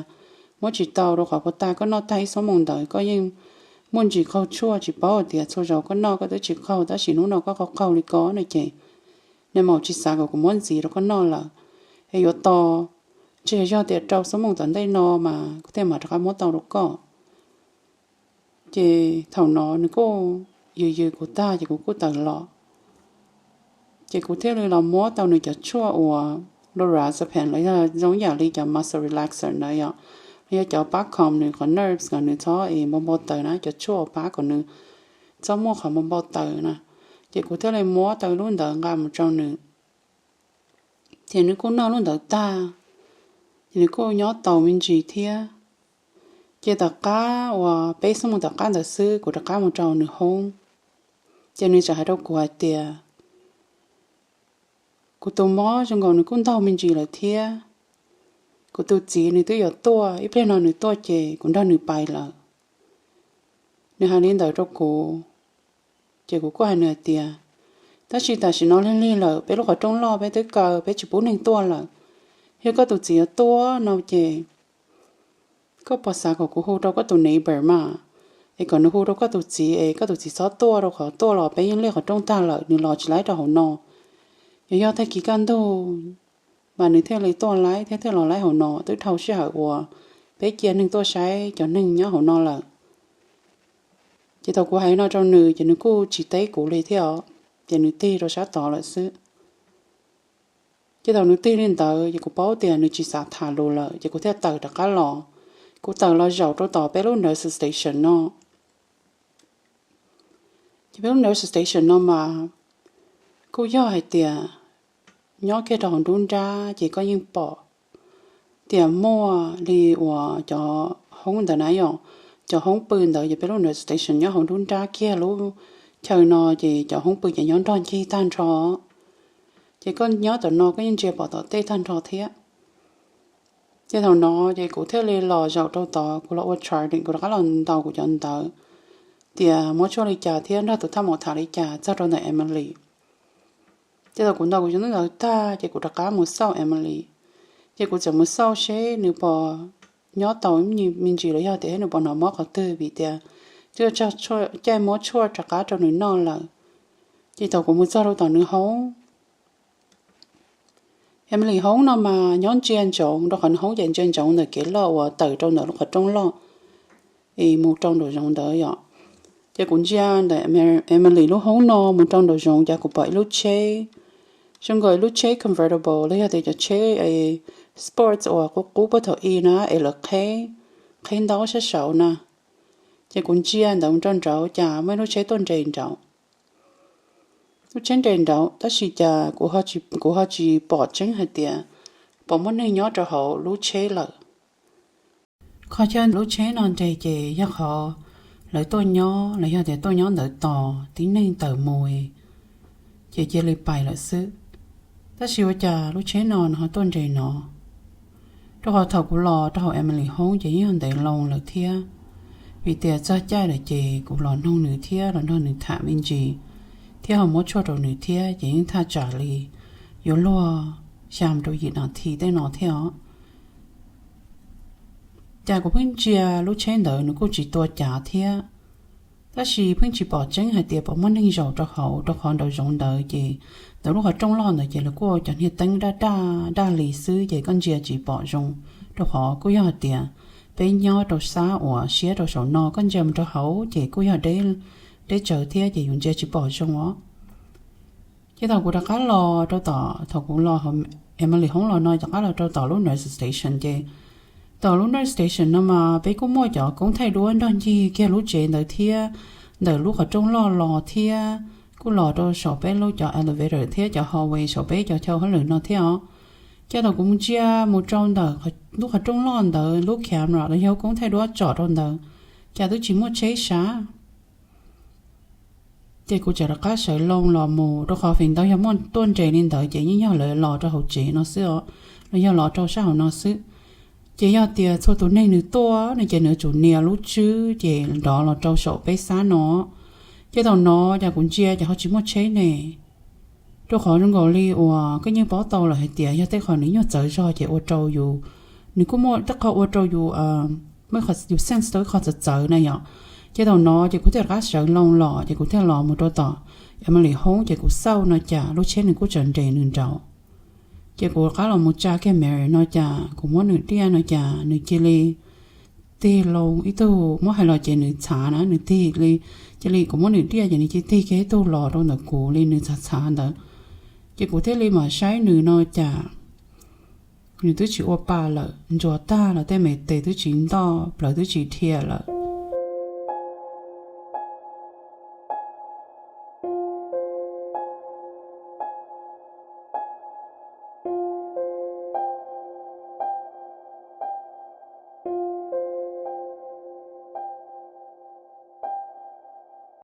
muab tsis tau rau qhov puag ta koj noj tag ib xuab moos ntawd koj yeej muaj ntsis qaug tshuaj, tsis paub hais tias txhua zaus koj noj koj twb tsis qaug tab sis hnub no koj qaug qaug li ko no ces nws mam tsis xav kom kuv muab ntxiv rau koj noj lawm, es yuav tos ntshe yog tias rau xuab moos tom ntej no mas kuv thiaj mam rov qab muab tau rau koj. Ces thaum no nws kuj yws yws kuv tag ces kuv kuj tawm los. Ces kuv thiaj li los muab tau nws cov tshuaj uas lorazepam los yog zoo ib yam li cov muscle relaxer ntawd yom, los yog cov pab calm nws qhov nerves kom nws txhob es npau npau taws na, cov tshuaj uas pab kom nws txhob muaj qhov npau npau taws na. Ces kuv thiaj li muab tau lub ntawd nqa mus rau nws. Ces nws kuj noj lub ntawd tag, ces nws kuj nyob tau me ntsis thiab. Ces tom qab uas peb xuab moos tom qab ntawd xwb kuv rov qab mus rau nws hoob. Ces nws txawm hais rau kuv hais tias kuv tus mob zoo nkaus nws kuj ntaug me ntsis lawm thiab. Kuv tus txiv nws twb yuav tuaj, ib pliag no nws tuaj ces kuv nrog nws pais lawm. Nws hais li ntawd rau kuv, ces kuv kuj hais nws hais tias tab sis tam sim no lig lig lawm, peb lub qhov rooj loj peb twb kaw, peb tsis pub neeg tuaj lawm. Yog koj tus txiv yuav tuaj no ces koj puas xav kom kuv hu rau koj tus neighbor mas, es kom nws hu rau koj tus txiv es koj tus txiv txhob tuaj, rau qhov tuaj los peb yeej liaj qhov rooj tag lawm, nws los tsis laib rau hauv no. Yog yog tag kis kaj ntug mas nws thiaj li tuaj laib thiab thiaj los laib hauv no, twb dhau sij hawm uas peb cia neeg tuaj saib cov neeg nyob hauv no lawm. Ces thaum kuv hais no rau nws ces nws kuj tsis teb kuv li thiab os, ces nws tig rau sab tod lawm xwb. Ces thaum nws tig li ntawd ces kuv paub tias nws tsis xav tham lus lawm ces kuv thiaj tawm rov qab los. Kuv tawm los zaum rau tom peb lub nurse station no. Ces peb lub nurse station no mas kuj yog hais tias nyob kiag rau hauv nruab nrab ces koj yeej pom tias muaj li uas cov hoob ntawd na yom, cov hoob pw ntawd ces peb lub nurse station nyob hauv nruab nrab kiag lub chaw no ces cov hoob pw ces nyob nrog ncig tag nrho. Ces koj nyob tom no koj yeej ntsia pom tom tej tag nrho thiab. Ces thaum no ces kuv thiaj li los zaum rau tod, kuv los ua charting, kuv rov qab los ntaus kuv cov ntawv. tias muab tshuaj li cas thiab nrog tus thaj maum tham li cas txog rau ntawm Emily. Ces thaum kuv ntaus kuv cov ntawv tag ces kuv rov qab mus xauj Emily. Ces kuv txawm mus xauj seb nws puas nyob tau me ntsis los yog tias nws puas hnov mob qhov twg vim tias twb caij muab tshuaj rov qab rau nws noj lawm. Ces thaum kuv mus txog rau tom nws hoob, Emily hoob no mas nyob ntsia ntsoov rau qhov nws hoob ces ntsia ntsoov ntawm kev loj uas tawm rau ntawm lub qhov rooj loj es mus rau nraum zoov ntawd yom. Ces kuv ntsia ntawm Emily lub hoob no mus rau nraum zoov ces kuv pom ib lub tsheb, zoo nkaus ib lub tsheb convertible los yog tias cov tsheb sports uas qub qub puag thaum ub na es lawv qheb, qheb ntaub sab saud na. Ces kuv ntsia ntawd mus rau nraud cas muaj ib lub tsheb tuaj nres nraud. Lub tsheb nres nraud tab sis cas kuv ho tsis pom tseeb hais tias puas muaj neeg nyob rau hauv lub tsheb lawm. Qhov chaw lub tsheb no nres ces yog qhov lawv tuaj nyob los yog tias tuaj nyob ntawd tos tib neeg tawm mus ces cia li pais lawm xwb. Tab sis ua cas lub tsheb no nws ho tuaj nres no? Rau qhov thaum kuv los rau hauv Emily hoob ces yeej yog ntev loo lawm thiab, vim tias txog caij lawm ces kuv los noog nws thiab los nrog nws tham me ntsis thiab ho muab tshuaj rau nws thiab ces yeej thaj tsam li yuav luag xya mus rau yim nas this tej no thiab os. Cas kuv pheej ntsia lub tsheb ntawd nws kuj tsis tua cav thiab, tab sis pheej tsis pom tseeb hais tias puas muaj neeg zaum rau hauv rau qhov nraum zoov ntawd ces ntawm lub qhov rooj loj ntawd ces lawv kuj ua cov niag teeb daj daj daj li xwb ces koj ntsia tsis pom zoo, rau qhov kuj yog hais tias peb nyob rau sab uas siab rau saum no koj ntsia mus rau hauv ces kuj yog deb tsawv thiab ces yus ntsia tsis pom zoo os. Ces thaum kuv rov qab los rau tom, thaum kuv los Emily hoob los no rov qab los rau tom lub nurse station ces tom lub nurse station no mas peb kuj muaj cov koob thaij duab nrog ncig kiag lub tsev ntawd thiab, ntawm lub qhov rooj loj los thiab kuj los rau saum peb lub cov elevator thiab cov hallway saum peb cov chaw hauj lwm no thiab os. Ces thaum kuv mus ntsia mus rau ntawm lub qhov rooj loj ntawd lub camera los yog koob thaij duab tsom rau ntawd, cas twb tsis muaj tsheb sav. Ces kuv txawm rov qab sawv loo los mus rau qhov feem ntau yog muaj tuaj nres li ntawd ces yeej yog lawv los rau hauv tsev no xwb os, los yog los rau sab hauv no xwb. Ces yog tias txhua tus neeg nws tuaj no ces nws yuav tsum nias lub tswb ces nrov los rau saum peb sab no. Ces thaum no cas kuv ntsia ces ho tsis muaj tsheb ne. Rau qhov zoo nkaus li uas koj yeej paub tau lawm hais tias yog tej qhov nws nyuag txawv zog ces ua rau yus, nws kuj muaj tej qho ua rau yus, muaj yus sense tau ib qho txawv txawv na yom. Ces thaum no ces kuv thiaj rov qab sawv loo los ces kuv thiaj los mus rau tom Emily hoob ces kuv xauj no cas lub tsheb nws kuj tseem nres nws nraud. Ces kuv rov qab los mus tsa kiag Mary no cas kuv muab nws diaj no cas nws cia li tig loo ib tug, muab hais los ces nws txhav na, nws tig li, cia li kuv muab nws diaj ces nws cia li tig kiag ib tug los rau ntawm kuv li nws txhav txhav ntawd. Ces kuv thiaj li mam saib nws no cas nws twb tsis ua pa lawm, ntsuas tag los tej me tes twb tsis ntoj, plawv twb tsis dhia lawm.